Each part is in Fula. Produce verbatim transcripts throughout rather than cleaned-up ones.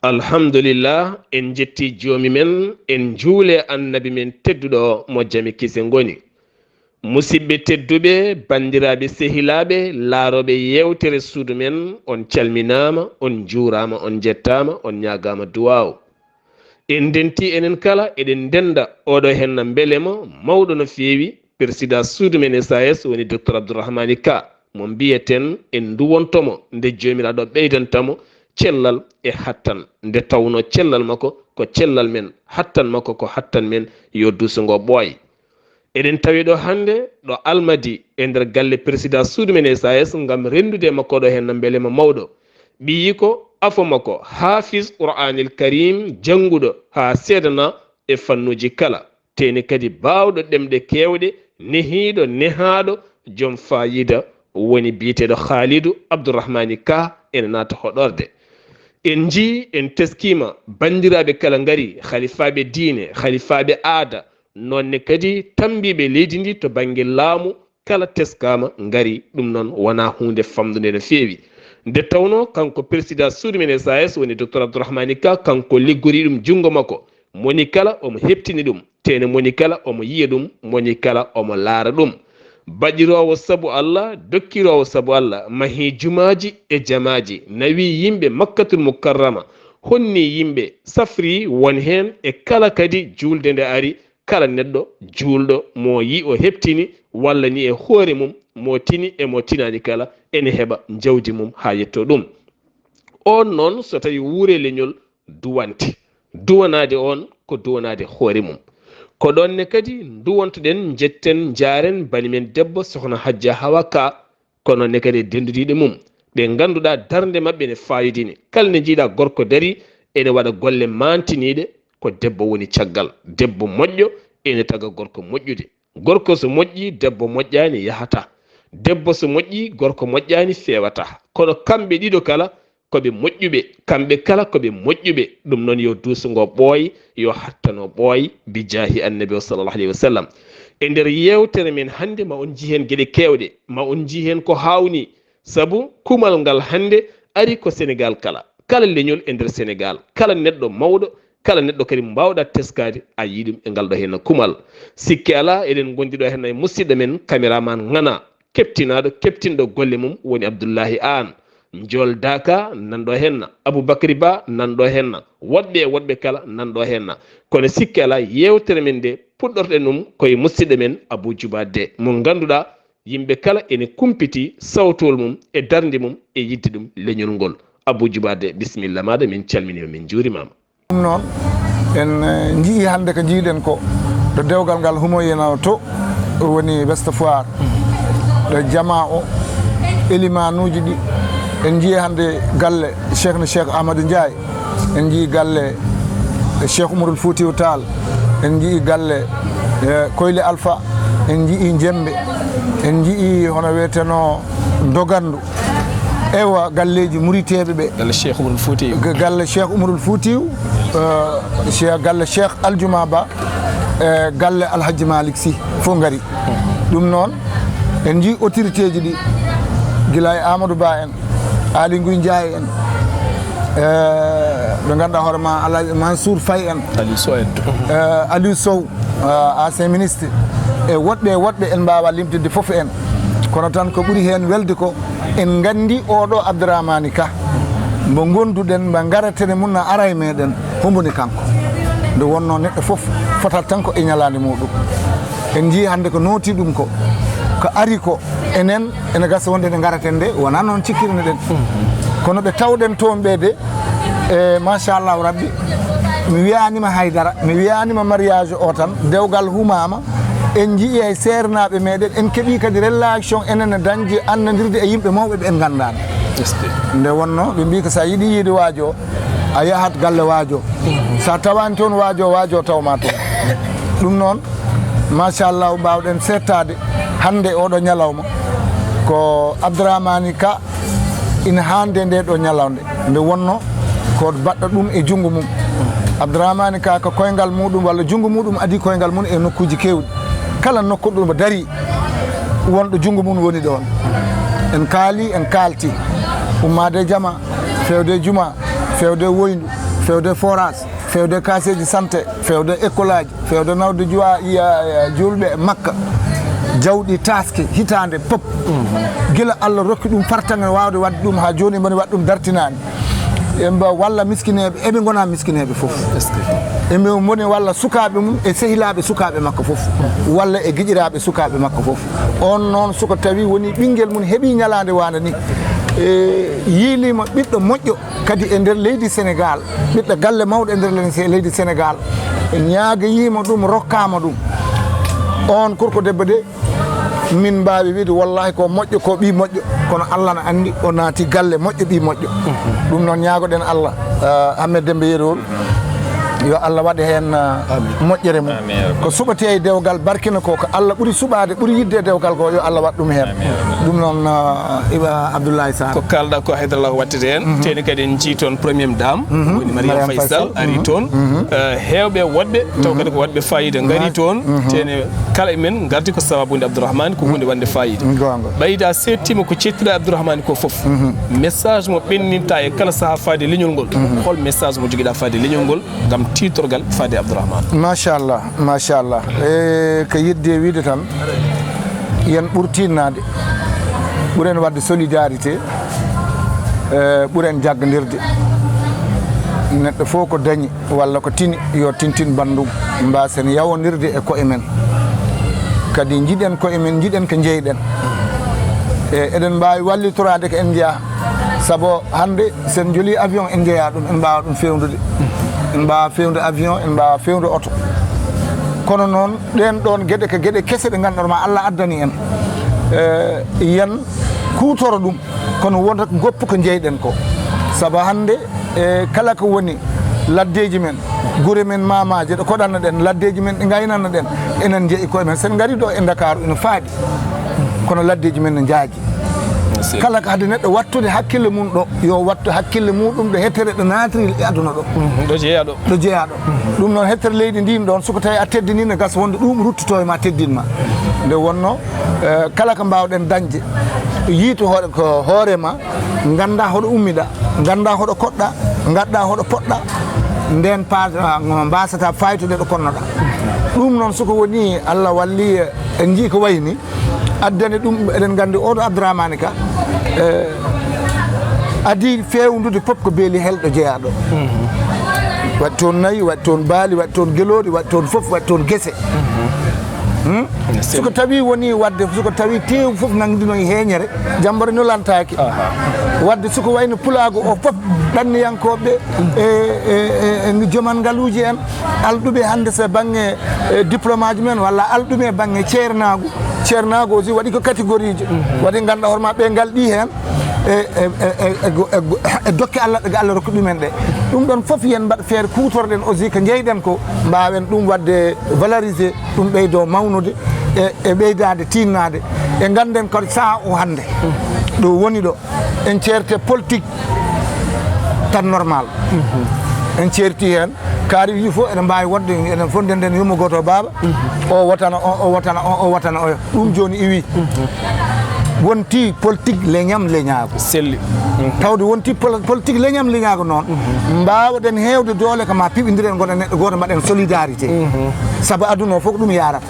Alhamdulillah, en njetti Joomi men, en njuule Annabi men tedduɗo mo jam e kise ngoni. Musidɓe tedduɓe, banndiraaɓe sehilaaɓe, laarooɓe yeewtere suudu men, on calminaama, on njuuraama, on njettaama, on ñaagaama duwaaw. En ndenti enen kala, eɗen ndennda oɗo henna mbelema mawɗo no feewi, persidaa suudu men S A S woni Docteur Abdourahmani Ka, mo mbiyeten en nduwonto mo nde Joomiraaɗo ɓeydanta mo cellal e hattan, nde tawnoo cellal makko ko cellal men, hattan makko ko hattan men, yo duuso ngoo ɓooy. Eɗen tawi ɗo hannde ɗo Almadi e nder galle persidaa suudu men S A S ngam renndude e makko ɗo henna mbelema mawɗo. Ɓiyiiko afo makko, Haafis Qur'aanil Kariim, jannguɗo haa seedanaa e fannuuji kala. Teeni kadi baawɗo ɗemɗe keewɗe, nehiiɗo, nehaaɗo, joom faayiida, woni biyeteeɗo Khaalidu Abdourahmani Ka, ene naata hoɗorde. En njii, en teskiima, banndiraaɓe kala ngari, halifaaɓe diine, halifaaɓe aada, noon ne kadi tammbiiɓe leydi ndi to bannge laamu, kala teskaama, ngari. Ɗum noon wonaa huunde famɗunde no feewi. Nde tawnoo kanko persidaa suudu men S A S woni Docteur Abdourahmani Ka, kanko liggori ɗum junngo makko. Moni kala omo heɓtini ɗum, teene moni kala omo yiya ɗum, moni kala omo laara ɗum. Baɗiroowo sabu Allah, dokkiroowo sabu Allah, mahii jumaaji e jamaaji, nawii yimɓe Makkatul Mukarrama, honnii yimɓe, safrii won heen e kala kadi juulde nde ari, kala neɗɗo juulɗo mo yi'i o heɓtini, walla ni e hoore mum, mo tini e mo tinaani kala, ene heɓa jawdi mum haa yettoo ɗum. Oon noon, so tawii wuuree leñol duwante, duwanaade oon ko duwanaade hoore mum. Ko ɗoon ne kadi nduwonto-ɗen, njetten, njaaren bani men debbo, Sokhna Hajja Hawa Ka, kono ne kadi e denndudiiɗe mum, ɗe ngannduɗaa darnde maɓɓe ne faayodini. Kala nde njiiɗaa gorko darii, ene waɗa golle maantiniiɗe, ko debbo woni caggal. Debbo moƴƴo ene taga gorko moƴƴude. Gorko so moƴƴii, debbo moƴƴaani, yahataa. Debbo so moƴƴii, gorko moƴƴaani, feewataa. Kono kamɓe ɗiɗo kala, ko ɓe moƴƴuɓe. Kamɓe kala ko ɓe moƴƴuɓe. Ɗum noon, yo duuso ngoo ɓooy, yo hattano ɓooy, bi jaahi Annabi o, sallallahu alayhi wa sallam. E nder yeewtere men hannde, ma on njii heen geɗe keewɗe, ma on njii heen ko haawnii. Sabu kumal ngal hannde ari ko Senegaal kala. Kala leñol e nder Senegaal, kala neɗɗo mawɗo, kala neɗɗo kadi mbaawɗaa teskaade, a yii ɗum e ngal ɗo henna kumal. Sikke alaa, eɗen ngondi ɗo henna e musidɗo men, kameramaan Ŋana, keɓtinaaɗo, keɓtinɗo golle mum, woni Abdullahi Aan. Njool Daaka nan ɗo henna, Abubakari Ba nan ɗo henna, woɗɓe e woɗɓe kala nan ɗo henna. Kono sikke alaa, yeewtere men nde, puɗɗorɗen ɗum ko e musidɗo men Abu Juba De, mo ngannduɗaa yimɓe kala ene kumpiti sawtowol mum e darnde mum e yiɗde ɗum leñol ngol. Abu Juba De, bisimilla maaɗa, min calminii ma, min njuurimaama. Ɗum noon, en, eh, njiyii hannde ko njiyɗen ko, ɗo dewgal ngal humoyino to woni West Foire, ɗo jamaa o, elimaanuuji ɗi, en njiyii hannde galle Cheikh no Cheikh Amadou Ndiaye, en njiyii galle Cheikh Oumarul Foutiyou Tall, en njiyii galle, eh, Koyle Alpha, en njiyii Njembe, en njiyii hono wiyeteno Dogandu. Ewa, galleeji muriteeɓe ɓe. Galle Cheikh Oumarul Foutiyou. Ga-, galle Cheikh Oumarul Foutiyou, eh, Cheikh, galle Cheikh Aljuma Ba, eh, galle Alhaji Malick Sy, fof ngari. Ɗum noon, en njii autorité ji ɗi, gila e Amadou Ba en, Aly Ngouille Ndiaye en, eh, ɓe ngannduɗaa hoore ma, Alhaji Mansour Faye en, Aliou Sow en. Eh, Aliou Sow, eh, ancien ministre, e woɗɓe e woɗɓe, en mbaawaa limtude fof en. Kono tan ko ɓuri heen welde ko, en nganndi oɗo Abdourahmani Ka, mbo ngonduɗen, mbo ngaratere mum na ara e meɗen, hombo ni kanko. Nde wonnoo neɗɗo fof fotat tan ko e ñalaande muɗum. En njii hannde ko nooti ɗum ko, ko ari ko, enen ene gasa wonde nde ngaraten nde, wonaa noon cikkirno ɗen. Kono ɓe tawɗen toon ɓe de, e machallahu rabbi, mi wiyanima haydara, mi wiyanima mariage o tan, dewgal humama, en njii e seernaaɓe meɗen, en keɓi kadi relation enen e dañde annandirde e yimɓe mawɓe ɓe en nganndaani. Est-ce que? Nde wonno ɓe mbi ko sa yiɗi yiide waajo, a yahat galle waajo. Sa tawani toon waajo, waajo tawma toon. Ɗum noon, machallahu, mbawɗen settaade hannde oɗo ñalawma ko Abdourahmani Ka ina hande nde ɗo ñalawde. Nde wonno ko baɗɗo ɗum e junngo mum. Abdourahmani Ka ko koyngal muɗum walla junngo muɗum adi koyngal mum e nokkuuji keewɗi. Kala nokku ɗum dari, wonɗo junngo mum woni ɗoon. En kaali, en kaalti. Ummaade e jama, fewde e juma, fewde e woyndu, Feewde forage, feewde kaseeji santé, feewde école aji, feewde nawde juwa, iya, juulɓe e Makka. Jawɗi taaske hitaande pop. Gila Allah rokki ɗum fartaŋŋe waawde waɗde ɗum haa jooni, moni waɗa ɗum dartinaani. Eɓe mba-, walla miskineeɓe, eɓe ngona miskineeɓe fof. Eɓe mboni walla sukaaɓe mum e sehilaaɓe sukaaɓe makko fof. Walla e giƴiraaɓe sukaaɓe makko fof. On noon, so ko tawi woni ɓinngel mum heɓi ñalaande waane ni, e yiiliima ɓiɗɗo moƴƴo, kadi e nder leydi Senegaal, ɓiɗɗo galle mawɗo e nder len-, leydi Senegaal, ñaagayiima ɗum, rokkaama ɗum. On gorko debbo de, min mbaawi wiide, wallahi ko moƴƴo, ko ɓii moƴƴo, kono Allah na anndi o naati galle moƴƴo, ɓii moƴƴo. Ɗum noon, ñaagoɗen Allah, eh, Ahmed Demba Yero, yo Allah waɗe heen, eh, moƴƴere mum. Amin. Ko suɓetee e dewgal barkina ko, ko Allah ɓuri suɓaade, ɓuri yiɗde e dewgal ko, yo Allah waɗ ɗum heen. Amin. Ɗum noon, eh, Iba Abdoulaye Sarr. Ko kaalɗa ko, Haydara Allah wattete heen. Mhm. Teeni kadi en njii toon Première Dame, mhm, woni Mariam Mariam Faye Sall, Faye Sall, ari, mhm, toon. Mhm. Eh, heewɓe woɗɓe, taw, mhm, kadi ko waɗɓe faayiida, ngari, mhm, toon. Mhm. Teeni kala e men ngardi ko sababude Abdourahmane, ko, mhm, huunde waɗde faayiida. Goonga. Ɓeyda seedtiima ko ceettiɗa Abdourahmane ko fof. Mhm. Message mo ɓenninta e kala sahaa faade leñol ngol. Mhm. Hol message mo jogiɗa faade leñol ngol ngam tiitorgal faade Abdourahmane? Machallah, machallah. E, ko yidde wiide tan, yen ɓur tiinnaade, ɓuren waɗde solidarité, e, ɓuren jaggondirde. Neɗɗo fof ko dañi walla ko tini, yo tintin banndum, mbaasen yawondirde e koye men. Kadi njiɗen koye men, njiɗen ko njeyɗen. E, eɗen mbaawi wallitoraade ko en njeyaa. Sabu hannde, so en njoli avion, en njeyaa ɗum, en mbaawa ɗum feewnude. En mbaawa feewnude avion, en mbaawa feewnude oto. Kono noon, ɗeen ɗoon geɗe ko geɗe kese ɗe ngannduɗaa ma Allah addani en. E, yen kuutoro ɗum, kono wonta ko goppu ko njeyɗen ko. Sabu hannde, e, kala ko woni laddeeji men, gure men, maamaaje ɗe koɗannoɗen, laddeeji men ɗe ngaynannoɗen, enen njeyi koye men. So en ngari ɗo e Ndakaaru, ina faaɗi, kono laddeeji men ne njaaji. Merci. Kala ko hade neɗɗo wattude hakkille mum ɗo, yo wattu hakkille muɗum ɗo hettere ɗo naatiri e aduna ɗo. Mhm, ɗo jeyaa ɗo. Ɗo jeyaa ɗo. Mhm. Ɗum noon, hettere leydi ndin ɗoon, so ko tawi a teddini, ne gasa wonde ɗum ruttoto e ma, teddin ma. Nde wonno, eh, kala ko mbaawɗen dañde, yiitu hoore, ko hoore ma, ngannda hoɗo ummiɗa, ngannda hoɗo koɗɗa, ngannda hoɗo poɗɗa, nden pa-, ah, mbasata faytude ɗo konnoɗa. Ɗum noon, so ko woni Allah walli, eh, en njii ko wayni, addani ɗum, eɗen nganndi oɗo Abdourahmane Ka, eh, adii feewndude fof ko beeli helɗo jeyaaɗo. Mhm. Waɗi toon nayi, waɗi toon baali, waɗi toon gelooɗi, waɗi toon fof, waɗi toon gese. Mhm. Hmm? Ene selli. So ko tawi woni waɗde, so ko tawi teewu fof nanngdino e heeñere, jammbere no lantaaki. Aha. Waɗde so ko wayno pulaagu o fof, ɗanniyankooɓe e, e, e, e joman ngaluuji en, alɗuɓe hannde so bannge, e, diplôme aji men, walla alɗuɓe bannge ceernaagu. Ceernaagu aussi waɗi ko catégorie ji. Mhm. Waɗi ngannduɗaa hoore ma ɓe ngalɗi heen e, e, e, e, e go-, e go-, e dokke Allah ɗe Allah rokki ɗumen ɗe. Ɗum ɗoon fof yen mbaɗ feere kuutorɗen aussi ko njeyɗen ko, mbaawen ɗum waɗde valoriser, ɗum ɓeydo mawnude e, e ɓeydaade tiinnaade. E ngannden kadi sahaa o hannde ɗo woni ɗo, en ceerte politique tan normal. Mhm. En ceerti heen, kaari il faut eɗen mbaawi woɗde, eɗen fof ndenden yumma gooto baaba, mhm, o wotana o, o wotana o, o wotana oyo. Ɗum jooni iwi. Mhm. Wonti politique leñam leñaago. Selli. Mhm. Tawde wonti pol-, politique leñam leñaago noon, mhm, mbaawɗen heewde doole ko ma piɓindiren, ngoɗen neɗɗo gooto, mbaɗen solidarité. Mhm. Sabu aduna o fof ko ɗum yaarata.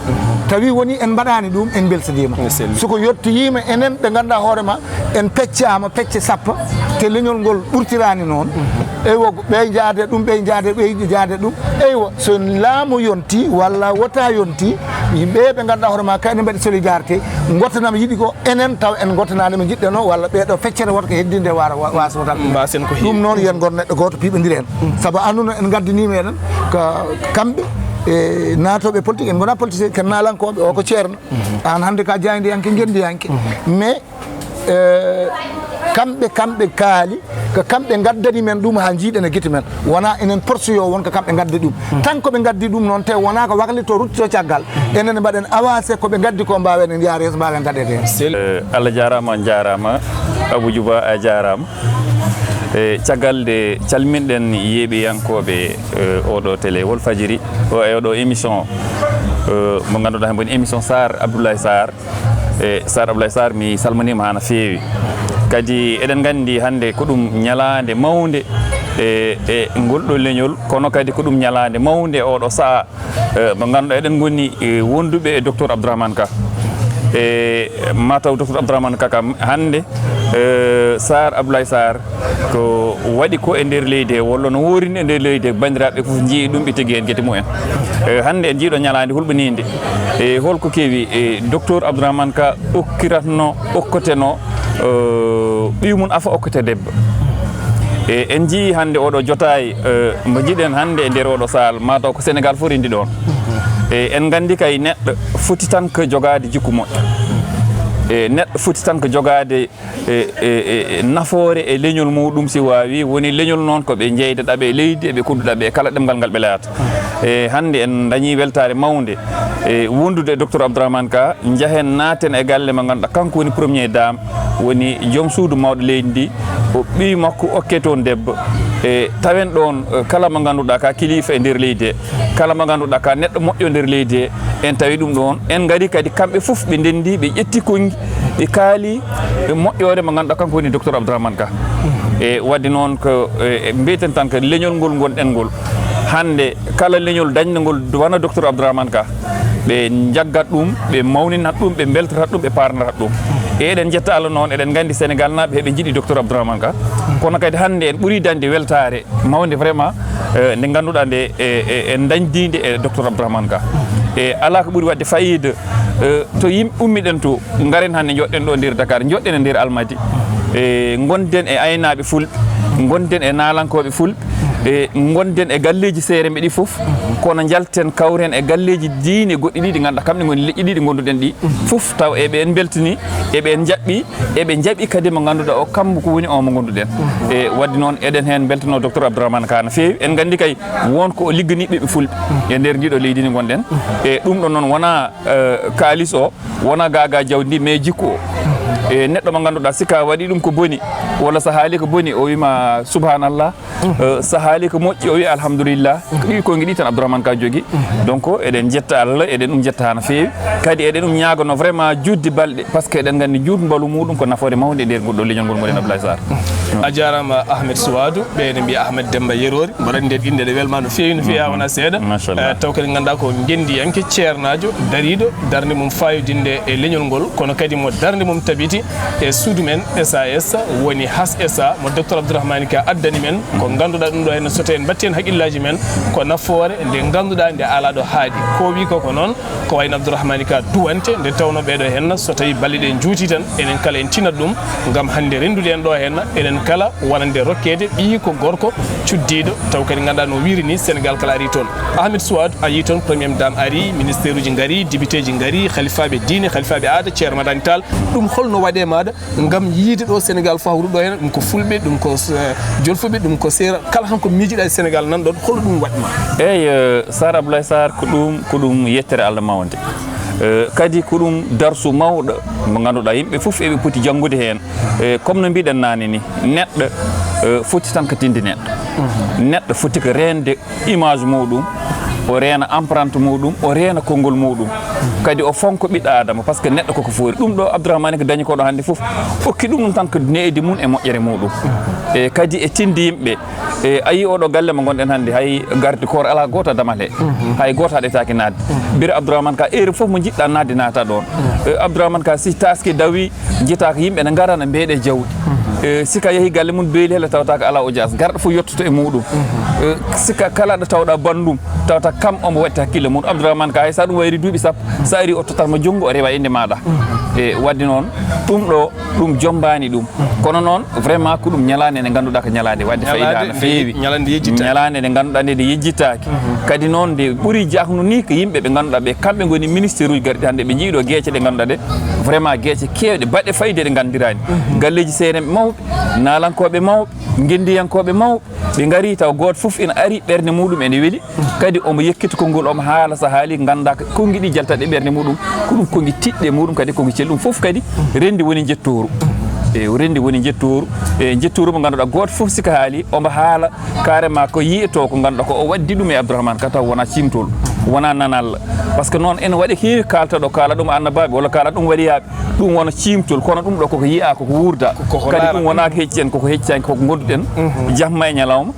Tawi woni en mbaɗaani ɗum, en mbeltodiima. Ene selli. So ko yettoyiima enen ɓe ngannduɗaa hoore ma, en peccaama pecce sappo, te leñol ngol ɓurtiraani noon. Eywa, ɓe njaade ɗum, ɓe njaade, ɓe njaade ɗum. Eywa, so laamu yonti walla wota yonti, yimɓe ɓe ngannduɗaa hoore ma, kay ene mbaɗi solidarité, ngottanam yiɗi ko enen taw en ngottanaani mo njiɗɗen o, walla ɓeeɗo feccere wota ko heddinde waara wa-, waasa wotal. Mbasen ko heewi. Ɗum noon, yen ngon neɗɗo gooto piɓondiren. Sabu annduno en ngaddanii meɗen ko kamɓe, e naatooɓe politique, en ngona politicien, ken naalankooɓe, o ko ceerno. Mhm. Aan hannde ka jaayndiyanke, ngenndiyanke. Mhm. Mais, eh, kamɓe, kamɓe kaali, ko kamɓe ngaddani men ɗum haa njiiɗen e gite men. Wona enen porsuyo won ko kamɓe ngaddi ɗum. Mhm. Tan ko ɓe ngaddi ɗum noon, te wona ko waklito ruttito caggal. Mhm. Enen mbaɗen avancé ko ɓe ngaddi ko, mbaawen en yaha yeeso, mbaawen gaɗeede heen. Sel-, eh, Allah jaaraama, on jaaraama. Abou Djouba, a jaaraama. E caggal nde calminɗen yeeɓiyankooɓe, eh, oɗo télé Walfadjiri, o e oɗo émission, eh, mo ngannduɗaa heen woni émission Sarr Abdoulaye Sarr. E Sarr Abdoulaye Sarr, mi salminiima haa no feewi. Kadi eɗen nganndi hannde ko ɗum ñalaande mawnde, e e ngol ɗo leñol, kono kadi ko ɗum ñalaande mawnde e oɗo sahaa, e, mo ngannduɗaa eɗen ngoni, e, wonduɓe e docteur Abdourahmane Ka. E mataw docteur Abdourahmane Ka kam hannde, e, Sarr, Abdoulaye Sarr, ko waɗi ko e nder leydi he, walla no woorini e nder leydi he, banndiraaɓe fof njii ɗum, ɓe tigi heen gite mumen. E, hannde en njiiɗo ñalaande hulɓiniinde. E holko kewi, e, docteur Abdourahmane Ka okkiratno, okkoteno, e, ɓiy mum afa okkete debbo. E, en njii hannde oɗo jotaay, e, mo njiɗen hannde e nder oɗo saal, mataw ko Sénégal fof rendi ɗoon. E, en nganndi kay neɗɗo foti tan ko jogaade jikku moƴƴo. E, neɗɗo foti tan ko jogaade e, e, e, e nafoore e leñol muɗum, si waawi, woni leñol noon ko ɓe jeydeɗaɓe e leydi, eɓe kodduɗaɓe e kala ɗemngal ngal ɓe layata. E, hannde en dañii weltaare mawnde e wondude e docteur Abdourahmane Ka, njahen naaten e galle mo ngannduɗaa kanko woni premier dame, woni joom suudu mawɗo leydi ndi, o ɓiy makko okke toon debbo. E, tawen ɗoon, e, kala mo ngannduɗaa ka kilifa e nder leydi he, kala mo ngannduɗaa ka neɗɗo moƴƴo nder leydi he, en tawi ɗum ɗoon. En ngari kadi kamɓe fof ɓe ndenndi, ɓe ƴetti konngi, ɓe kaali e moƴƴoore mo ngannduɗaa kanko woni docteur Abdourahmane Ka. E waɗde noon ko, e, mbiyeten tan ko leñol ngol ngonɗen ngol. Hannde kala leñol dañnde ngol wano docteur Abdourahmane Ka, ɓe njaggat ɗum, ɓe mawninat ɗum, ɓe mbeltatat ɗum, ɓe paarnatat ɗum. E eɗen njetta Allah noon, eɗen nganndi Sénégal naaɓe heɓe njiɗi docteur Abdourahmane Ka. Kono kadi hannde en ɓuri dañde weltaare mawnde vraiment, e, nde ngannduɗaa nde, e, e, en dañdiinde e docteur Abdourahmane Ka. E alaa ko ɓuri waɗde fayida, e, to yimɓe ummiɗen to, ngaren hannde njoɗɗen ɗo nder Dakar, njoɗɗen e nder Almadi. E, ngonden e aynaaɓe fulɓe, ngonden e naalankooɓe fulɓe, e, ngonden e galleeji seeremɓe ɗi fof, kono njalten kawren e galleeji diine goɗɗi ɗi ɗi ngannduɗaa kamɗe ngoni leƴƴi ɗi ɗi ngonduɗen ɗi fof, taw eɓe en mbeltini, eɓe en njaɓɓi, eɓe njaɓi kadi mo ngannduɗaa o kammu ko woni o mo ngonduɗen. E waɗde noon eɗen heen mbeltanoo docteur Abdourahmane Ka no feewi. En nganndi kay won ko o ligganii ɓiɓɓe fulɓe e nder ndiɗo leydi ndi ngonɗen. E ɗum ɗon noon wonaa, e, kaalis o, wonaa gaagaa jawdi ndi, mais jikku o. E neɗɗo mo ngannduɗaa si ka waɗi ɗum ko boni, walla so haali ko boni, o wiima subhanallah. Eh, so haali ko moƴƴi, o wiya alhamdulillah. Ko ɗi konngi ɗi tan Abdourahmane Ka jogii. Donc, eɗen njetta Allah, eɗen ɗum njetta no feewi. Kadi eɗen ɗum ñaagano vraiment juutde balɗe, parce que eɗen nganndi juutmbalu muɗum ko nafoore mawnde e nder ngol ɗo leñol ngol ngonɗen, Abdoulaye Sarr. A jaaraama Ahmed Souadou, ɓe ene mbiya Ahmed Demba Yeroori. Mboɗo anndi ɗeen innde ɗe welma no feewi, no feewi, haa wonaa seeɗa. Machallah. Eh, taw kadi ngannduɗaa ko ngenndiyanke, ceernaajo, dariiɗo, darnde mum faayodinde e leñol ngol, kono kadi mo darnde mum tabiti e suudu men S A S, woni Has S A, mo docteur Abdourahmane Ka addani men, ko ngannduɗaa ɗum ɗo henna, so tawii en mbaɗti heen haqqillaaji men, ko nafoore nde ngannduɗaa nde alaa ɗo haaɗi. Ko o wiyi ko, ko noon, ko wayno Abdourahmane Ka duwante, nde tawnoo ɓee ɗo henna, so tawii balɗe ɗe njuutii tan, enen kala en tinat ɗum, ngam hannde renndude en ɗo henna, enen kala wonande rokkeede ɓiyiiko gorko cuddiiɗo, taw kadi ngannduɗaa no wiiri ni, Sénégal kala arii toon. Ahmed Souadou, a yii toon Première Dame arii, ministère uji ngarii, député ji ngarii, halifaaɓe diine, halifaaɓe aada, Ceerno Madani Tall. Ɗum holno waɗi e maaɗa ngam yiide ɗo Sénégal fawru ɗo heen? Ɗum ko Fulɓe, ɗum ko, eh, Jolfuɓe, ɗum ko Seera. Kala han ko miijiɗaa e Sénégal nan ɗoon, hol ɗum waɗi ma? Eey, eh, Sarr Abdoulaye Sarr, ko ɗum, ko ɗum yettere Allah mawnde. Eh, kadi ko ɗum darsu mawɗo mo ngannduɗaa yimɓe fof eɓe poti janngude heen. Eh, comme no mbiɗen naane ni, neɗɗo, eh, foti tan ko tinde neɗɗo. Neɗɗo foti ko reende image muɗum, o reena empreinte muɗum, o reena konngol muɗum. Kadi o fonko ɓiɗɗo Adama, parce que neɗɗo koko foori. Ɗum ɗo Abdourahmane ko dañi ko ɗo hannde fof, okki ɗum ɗum tan ko needi mum e moƴƴere muɗum. E kadi e tinde yimɓe, e a yii oɗo galle mo ngonɗen hannde, hay garde corps alaa gooto damal he. Hay gooto haɗetaake naatde. Biro Abdourahmane Ka, heure fof mo njiɗɗa naatde, naata ɗoon. E, Abdourahmane Ka, si taski dawi, njiitaa ko yimɓe ne ngara ne mbeeɗe jawdi. E, si ka yehi galle mum beeli hele, tawata ko alaa audience. Garɗo fof yottoto e muɗum. E, si ka kala ɗo tawɗa banndum, tawata kam omo waɗi hakkille mum. Abdourahmane Ka, hay so ɗum wayri duuɓi sappo, so ari o tottat ma junngo, o rewa innde maaɗa. E, waɗde noon, ɗum ɗo, ɗum jommbaani ɗum. Kono noon, vraiment, ko ɗum ñalaande nde ngannduɗaa ko ñalaande waɗde fayida no feewi. Ñalaande nde yejjitaaki. Ñalaande nde ngannduɗaa nde, nde yejjitaaki. Kadi noon, nde ɓuri jahnu ni ko yimɓe ɓe ngannduɗaa ɓe, kamɓe ngoni ministère uji garɗi hannde, ɓe njii ɗo geece ɗe ngannduɗaa ɗe, vraiment geece keewɗe, baɗɗe fayida ɗe nganndiraani. Galleeji seeremɓe mawɓe, naalankooɓe mawɓe, ngenndiyankooɓe mawɓe, ɓe ngarii taw gooto fof ina ari ɓernde muɗum ene weli, kadi omo yekkita konngol, omo haala, so haali nganndaa ko konngi ɗi jaltat e ɓernde muɗum, ko ɗum konngi tiɗɗe muɗum, kadi konngi celli ɗum fof kadi renndi woni njettooru. E renndi woni njettooru, e njettooru mo ngannduɗaa gooto fof si ka haali omo haala, carrément ko yiyetoo ko ngannduɗaa ko o waɗdi ɗum e Abdourahmane Ka taw wonaa ciimtol. wonaa nanal. Parce que noon ene waɗi heewi kaalta ɗo, kaala ɗum annabaaɓe walla kaala ɗum waliyaaɓe. Ɗum wona ciimtol, kono ɗum ɗo koko yiyaa, koko wuurda. Koko kadi ɗum wonaaka hecci en, koko heccaani, koko ngonduɗen. Jamma e ñalawma.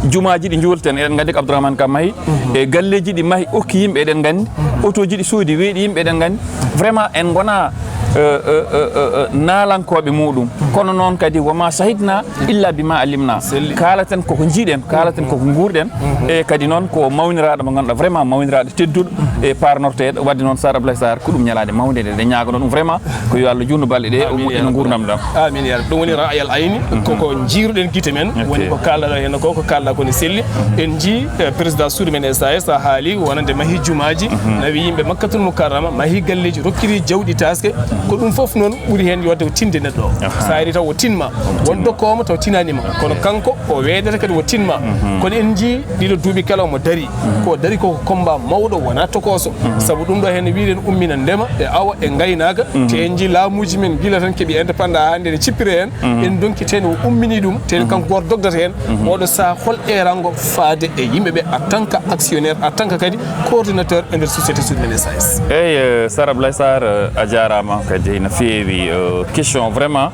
Jumaaji ɗi njuulten, eɗen nganndi ko Abdourahmane Ka mahi. E galleeji ɗi mahi, okki yimɓe, eɗen nganndi. Otooji ɗi soodi, weeɗi yimɓe, eɗen nganndi. Vraiment, en ngonaa, euh, euh, euh, euh, euh, naalankooɓe muɗum. Kono noon kadi, wa ma shahidna illa bima alimna. Selli. Kaalaten koko njiiɗen, kaalaten koko nguurɗen. E kadi noon ko mawniraaɗo mo ngannduɗaa, vraiment mawniraaɗo tedduɗo e paarnorteeɗo. Wadde noon, Sar Ablaye Sar, ko ɗum ñalaande mawnde nde. Eɗen ñaagono ɗum vraiment ko yo Allah juutnu balɗe ɗe, o moƴƴina nguurndam ɗam. Amin ya Rabbi. Ɗum woni ra'yal ayni, koko njiiruɗen gite men, woni ko kaalɗa ɗo heen ko, ko kaalɗa ko ne selli. En njii, eh, président suudu men S A S a haali wonande mahi jumaaji, nawi yimɓe Makkatul Mukarrama, mahi galleeji, rokkiri jawɗi taaske. Ko ɗum fof noon ɓuri heen yodde ko tinde neɗɗo o. Sa ari taw o tinma, won dokkoowo mo taw tinaani ma. Kono kanko o weedata kadi o tinma. Kono en njii ɗiɗo duuɓi kala omo dari. Ko dari ko combat mawɗo, wona tokooso. Sabu ɗum ɗo heen wiiɗen ummina ndema e awa e ngaynaaka. Te en njii laamuuji men gila tan keɓi indépendant haa nde ne cippira heen. En donki teen o ummini ɗum, teen kanko gooto dogdata heen. Oɗo sahaa hol erango faade e yimɓe ɓe en tant que actionnaire, en tant que kadi coordinateur e nder société civile S A S? Eyi, eh, Sar Ablaye Sar, eh, a jaaraama kadi no feewi, eh, question vraiment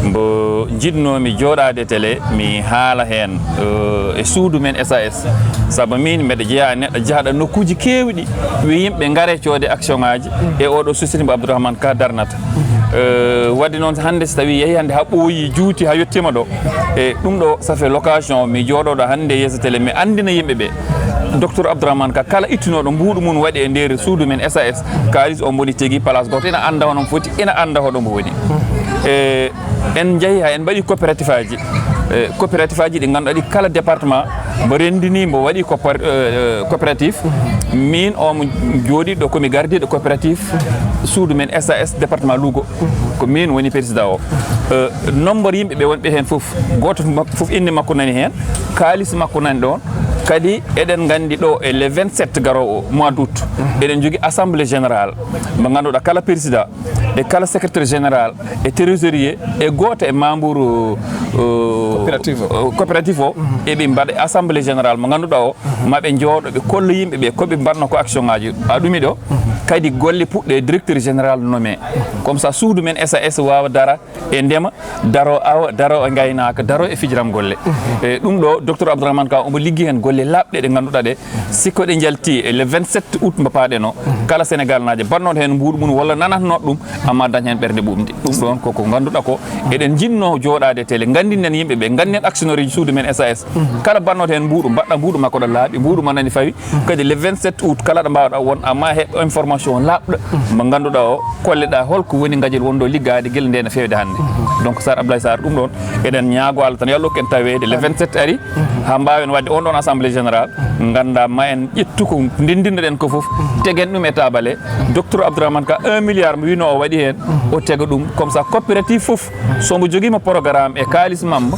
mbo njiɗnoomi jooɗaade télé mi haala heen, eh, e suudu men S A S. Sabu min mbeɗa jeyaa e neɗɗo jahɗo nokkuuji keewɗi, wi yimɓe ngare coode action ngaaji e oɗo société mbo Abdourahmane Ka darnata. Eh, wadde noon hannde so tawii yehi hannde haa ɓooyi, juuti, haa yettiima ɗo, e ɗum ɗo, ça fait l'occasion mi jooɗoɗo hannde yeeso télé, mi anndina yimɓe ɓe, Docteur Abdourahmane Ka, kala ittunooɗo mbuuɗu mum waɗi e nder suudu men S A S, kaalis o mboni tigi place gooto, ina annda hono foti, ina annda hoɗo mbo woni. E en njehi haa en mbaɗi coopérative aji, e coopérative aji ɗi ngannduɗaa ɗi kala département mbo renndini, mbo waɗi coopér-, eh, coopérative. Min o mo jooɗiiɗo ko mi gardiiɗo coopérative suudu men S A S département Louga. Ko min woni président o. Eh, nombre yimɓe ɓe wonɓe heen fof, gooto fof ma-, fof innde makko nani heen, kaalis makko nani ɗoon. Kadi eɗen nganndi ɗo e le vingt-sept garoowo mois d'août, eɗen njogii assemblée générale mo ngannduɗaa kala président e kala secrétaire général e trésorier e gooto e membre, eh, coopérative o. Coopérative o, eɓe mbaɗa assemblée générale mo ngannduɗaa o, ma ɓe njooɗo, ɓe kolla yimɓe ɓe ko ɓe mbaɗno ko action ngaaji. A ɗumi ɗo, kadi golle puɗɗe directeur général nommé. Comme ça, suudu men S A S waawa dara e ndema, daro awa, daro e ngaynaaka, daro e fijiram golle. E ɗum ɗo, Docteur Abdourahmane Ka omo liggi heen golle laaɓɗe ɗe ngannduɗaa ɗe, si ko ɗe njalti e le vingt-sept août mbo paaɗen o, kala Sénégal naajo mbaɗnooɗo heen mbuuɗu mum walla nanatnooɗo ɗum, amma dañ heen ɓernde ɓuuɓndi. Ɗum ɗoon koko ngannduɗaa ko eɗen njiɗnoo jooɗaade télé, nganndinen yimɓe ɓe, nganndinen actionnaire uji suudu men S A S. Kala mbaɗnooɗo heen mbuuɗu, mbaɗɗa mbuuɗu makko ɗo laaɓi, mbuuɗu mo nani fawi. Kadi le vingt-sept août, kala ɗo mbaawɗaa won, amma heɓ information laaɓɗo mo ngannduɗaa o, kolleɗaa holko woni ngajel wonɗo liggaade gila nde no feewde hannde. Donc, Sar Ablaye Sar, ɗum ɗoon eɗen ñaago Allah tan yo Allah hokku en taweede le vingt-sept ari, haa mbaawen waɗde on ɗoon assemblée générale, nganndaa ma en ƴettu ko ndendinnoɗen ko fof, tegen ɗum e taabal he. Docteur Abdourahmane Ka un milliard mo wiino o waɗi heen, o tega ɗum. Comme ça, coopérative fof, so mbo jogiima programme e kaalis mambo,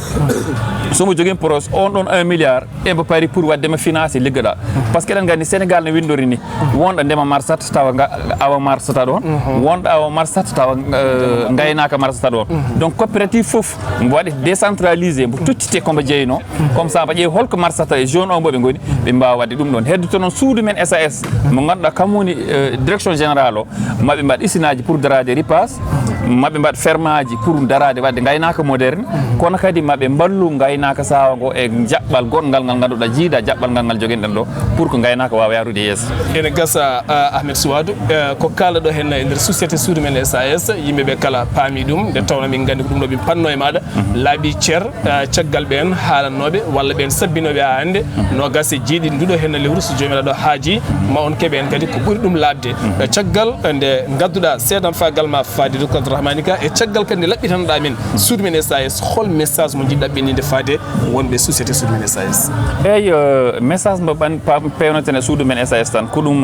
so mbo jogiima projet, on ɗoon un milliard, e mbo pari pour waɗde ma financé liggoɗaa. Parce que eɗen nganndi Sénégal no winndori ni, wonɗo ndema marsata tawa nga-, awa marsata ɗoon, wonɗo awa marsata tawa, eh, ngaynaaka marsata ɗoon. Donc coopérative fof mbo waɗi décentralisé, mbo tottite ko mbo jeynoo. Comme ça, mbo ƴeewi holko marsata e zone o mbo ɓe ngoni, ɓe mbaawa waɗde ɗum ɗoon. Heddoto noon suudu men S A S, mo ngannduɗaa kam woni, eh, direction générale o, maɓe mbaɗ isinaaji pour daraade ripaas, maɓe mbaɗ fermaaji pour daraade waɗde ngaynaaka moderne, kono kadi maɓe mballu ngaynaaka saawa ngo e jaɓɓal gonngal ngal ngannduɗaa jiida jaɓɓal ngal ngal joginɗen ɗo pour que ngaynaaka waawa yahrude yeeso. Ene gasa, ah, Ahmed Souadou, eh, ko kaalɗa ɗo heen e nder société suudu men S A S, yimɓe ɓe kala paami ɗum, nde tawnoo min nganndi ko ɗum ɗo min panno e maaɗa, laabi cer, eh, caggal ɓeen haalannooɓe walla ɓeen sabbinooɓe haa hannde, noogaas e jeeɗiɗi nduɗo heen lewru, so Joomiraaɗo haaji, ma on keɓe heen kadi ko ɓuri ɗum laaɓde. Eh, caggal nde ngadduɗaa seedan faagal ma faade Docteur Abdourahmane Ka, e caggal kadi nde laɓɓitanɗaa min suudu men S A S, hol message mo njiɗɗaa ɓenninde faade wonɓe société suudu men S A S? Eeyi, eh, message mo ɓan-, pa-, peewnoten e suudu men S A S tan, ko ɗum,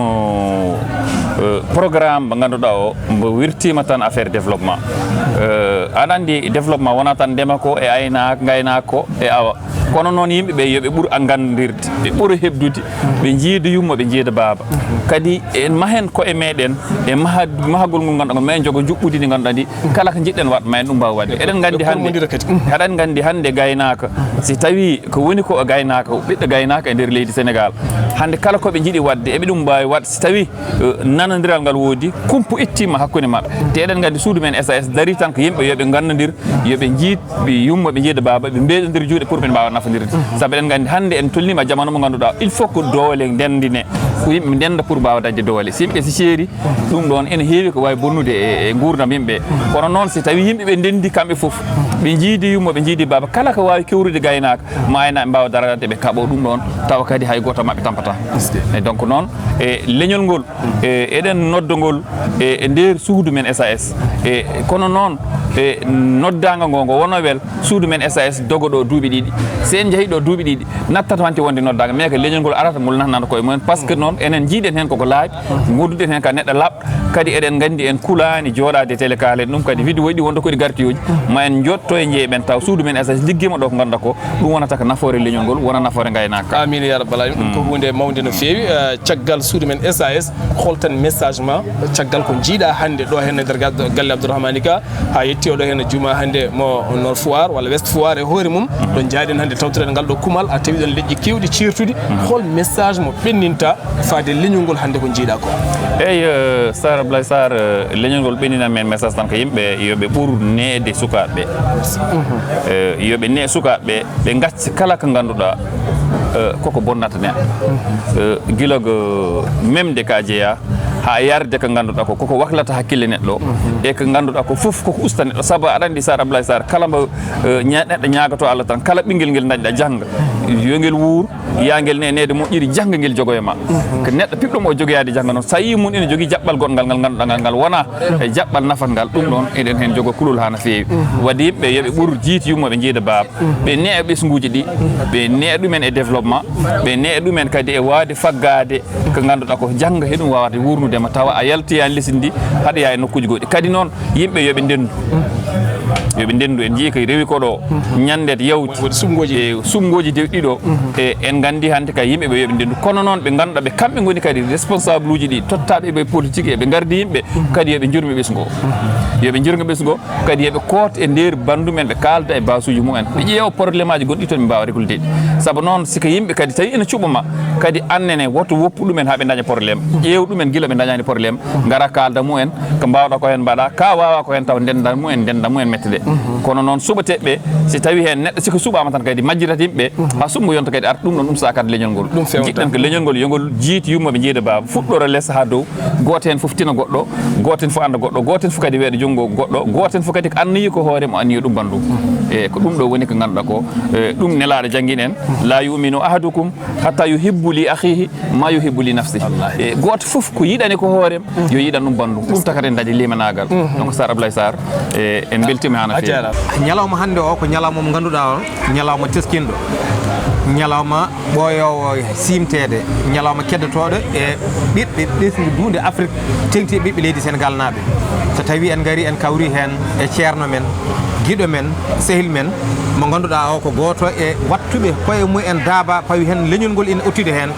eh, programme mo ngannduɗaa o, mbo wirtiima tan affaire développement. Eh, aɗa anndi développement wonaa tan ndema ko e aynaaka, ngaynaaka ko e awa. Kono noon yimɓe ɓe yo ɓe ɓur a nganndirde, ɓe ɓura heɓdude, ɓe njiida yumma, ɓe njiida baaba. Kadi en mahen koye meɗen, e maha-, mahagol ngol ngannduɗaa ngol, ma en njogo njuɓɓudi ndi ngannduɗaa ndi, kala ko njiɗɗen waɗ, ma en ɗum mbaaw waɗde. Eɗen nganndi hannde, eɗen nganndi hannde gaynaaka, si tawii ko woni ko gaynaaka, ɓiɗɗo gaynaaka e nder leydi Senegaal, Hannde kala ko ɓe njiɗi waɗde, eɓe ɗum mbaawi waɗ. Si tawii, eh, nanondiral ngal woodi, kumpu ittiima hakkunde maɓɓe. Te eɗen nganndi suudu men S A S darii tan ko yimɓe yo ɓe ngannondir, yo ɓe njiid, ɓe yumma, ɓe njiida baaba, ɓe mbeeɗondir juuɗe pour ɓe mbaawa nafondirde. Sabu eɗen nganndi hannde en tolniima e jamaanu mo ngannduɗaa, il faut que doole ndenndine, ko yimɓe ndennda pour mbaawa dañde doole. Si yimɓe si ceeri, ɗum ɗoon ene heewi ko waawi bonnude e, e nguurndam yimɓe. Kono noon, si tawii yimɓe ɓe ndenndi kamɓe fof, ɓe njiidi yumma, ɓe njiidi baaba, kala ko waawi kewrude gaynaaka, ma aynaaɓe mbaawa darade ɓe kaɓoo ɗum ɗoon, tawa kadi hay gooto maɓɓe tampataa. E donc noon, e leñol ngol, e eɗen nodda ngol e, e nder suudu men S A S. E kono noon, e noddaango ngo, ngo wonowel, suudu men S A S dogo ɗo duuɓi ɗiɗi. Si en njahii ɗo duuɓi ɗiɗi, nattat wante wonde noddaango, mais que leñol ngol arata, ngol naatnata koye mumen, par ce que noon enen njiiɗen heen koko laaɓi, ngonduɗen heen ka neɗɗo laaɓɗo, kadi eɗen nganndi en kulaani jooɗaade télé kaalen ɗum, kadi vidéo ɗi wonta ko ɗi gartiyooji, ma en njotto e njeeɓen taw suudu men S A S liggiima ɗo ko ngannduɗaa ko, ɗum wonata ko nafoore leñol ngol, wona nafoore ngaynaaka. Amiin ya rabbal aalamiin. Ɗum ko huunde mawnde no feewi. Eh, caggal suudu men S A S, holtan message ma, caggal ko njiiɗaa hannde ɗo heen e nder gal-, galle Abdourahmani Ka, haa yetti oɗo heen juma hannde mo Nord Foire walla West Foire e hoore mum, ɗo njaaɗen hannde tawtoreɗen ngal ɗo kumal, a tawi ɗon leƴƴi keewɗi ceertuɗi, hol message mo ɓenninta faade leñol ngol hannde ko njiiɗaa ko? Eyi, eh, Sar Ablaye Sar, eh, leñol ngol ɓenninan men message tan ko yimɓe yo ɓe ɓur neede sukaaɓe ɓe. Eh, yo ɓe nee sukaaɓe ɓe, ɓe ngacca kala ko ngannduɗaa, eh, koko bonnata neɗɗo. Eh, gila ko memde ka jeyaa, haa yarde ko ngannduɗaa ko, koko waklata hakkille neɗɗo, e ko ngannduɗaa ko fof koko usta neɗɗo. Sabu aɗa anndi Sar Ablaye Sar, kala mbo, eh, ña-, neɗɗo ñaagotoo Allah tan, kala ɓinngel ngel ndañɗaa jannga, yo ngel wuur, yaa ngel ne-, neede moƴƴiri jannga ngel jogoya ma. Ko neɗɗo piɓɗo mo o jogoyaade jannga noon, so a yii mum ina jogii jaɓɓal goɗngal ngal ngannduɗaa ngal, ngal wonaa e jaɓɓal nafat ngal, ɗum ɗoon eɗen heen jogo kulol haa no feewi. Waɗi yimɓe yo ɓe ɓur jiit yumma ɓe njiida baaba. Ɓe neeɓa ɓesnguuji ɗi, ɓe neeɓa ɗumen e développement, ɓe neeɓa ɗumen kadi e waawde faggaade ko ngannduɗaa ko jannga heɗum waawata wuurnude ma tawa a yaltoyaani lesdi ndi, haɗoyaa e nokkuuji goɗɗi. Kadi noon, yimɓe yo ɓe ndenndu. Yo ɓe ndenndu. En njiyii ko rewi ko ɗo, ñannde yawti. Waɗi suɓngooji. E suɓngooji de ɗiɗo. E en nganndi hannde kay yimɓe ɓe yo ɓe ndenndu. Kono noon ɓe ngannduɗaa ɓe kamɓe ngoni kadi responsable uji ɗi, tottaaɓe ɓe politique e ɓe ngardi yimɓe, kadi yo ɓe njurme ɓesngu o. Yo ɓe njurme ɓesngu o. Kadi yo ɓe koot e nder banndu men, ɓe kaalda e baasuuji mumen. Ɓe ƴeewa probléme aji gonɗi toon, ɓe mbaawa réglude ɗi. Sabu noon, si ko yimɓe kadi tawi ene cuɓa ma, kadi annene, woto woppu ɗumen haa ɓe ndaña probléme. Ƴeew ɗumen gila ɓe ndañaani probléme, ngara kaalda mumen, ko mbaawɗaa ko heen mbaɗaa, ka waawaa ko heen taw ndennda mumen, ndennda mumen mette ɗe. Kono noon, suɓateeɓe ɓe, si tawii heen neɗɗo, si ko suɓaama tan kadi majjirata yimɓe, haa suɓngo yonta kadi arta, ɗum ɗoon, ɗum saakat leñol ngol. Ɗum feewta. Njiɗɗen ko leñol ngol, yo ngol jiit yumma ɓe njiida baaba, fuɗɗora les haa dow, gooto heen fof tina goɗɗo, gooto heen fof annda goɗɗo, gooto heen fof kadi weeɗa junngo goɗɗo, gooto heen fof kadi ko anniyi ko hoore mo anniyi ɗum banndu. E ko ɗum ɗo woni ko ngannduɗaa ko, e, ɗum Nelaaɗo janngini en, "La yu'minu ahadukum hatta yuhibbu li akhihi ma yuhibbu li nafsihi." Wallaahi. E gooto fof ko yiɗani ko hoore mum, yo yiɗan ɗum banndu. Ɗum tagata en dañde limanaagal. Donc, Sar Ablaye Sar, e, en mbeltiima haa no feewi. A jaaraama. Ñalawma hannde o ko ñalawma mo ngannduɗaa o, ñalawma teskinɗo, ñalawma ɓooyoowo siimteede, ñalawma keddotooɗo e ɓiɓɓe ɓesngu duunde Afrik, teeŋti e ɓiɓɓe leydi Senegaal naaɓe. So tawii en ngarii, en kawrii heen e ceerno men, giɗo men, sehil men, mo ngannduɗaa o ko gooto e waɗtuɓe koye mumen daaba, pawi heen leñol ngol ina ottude heen.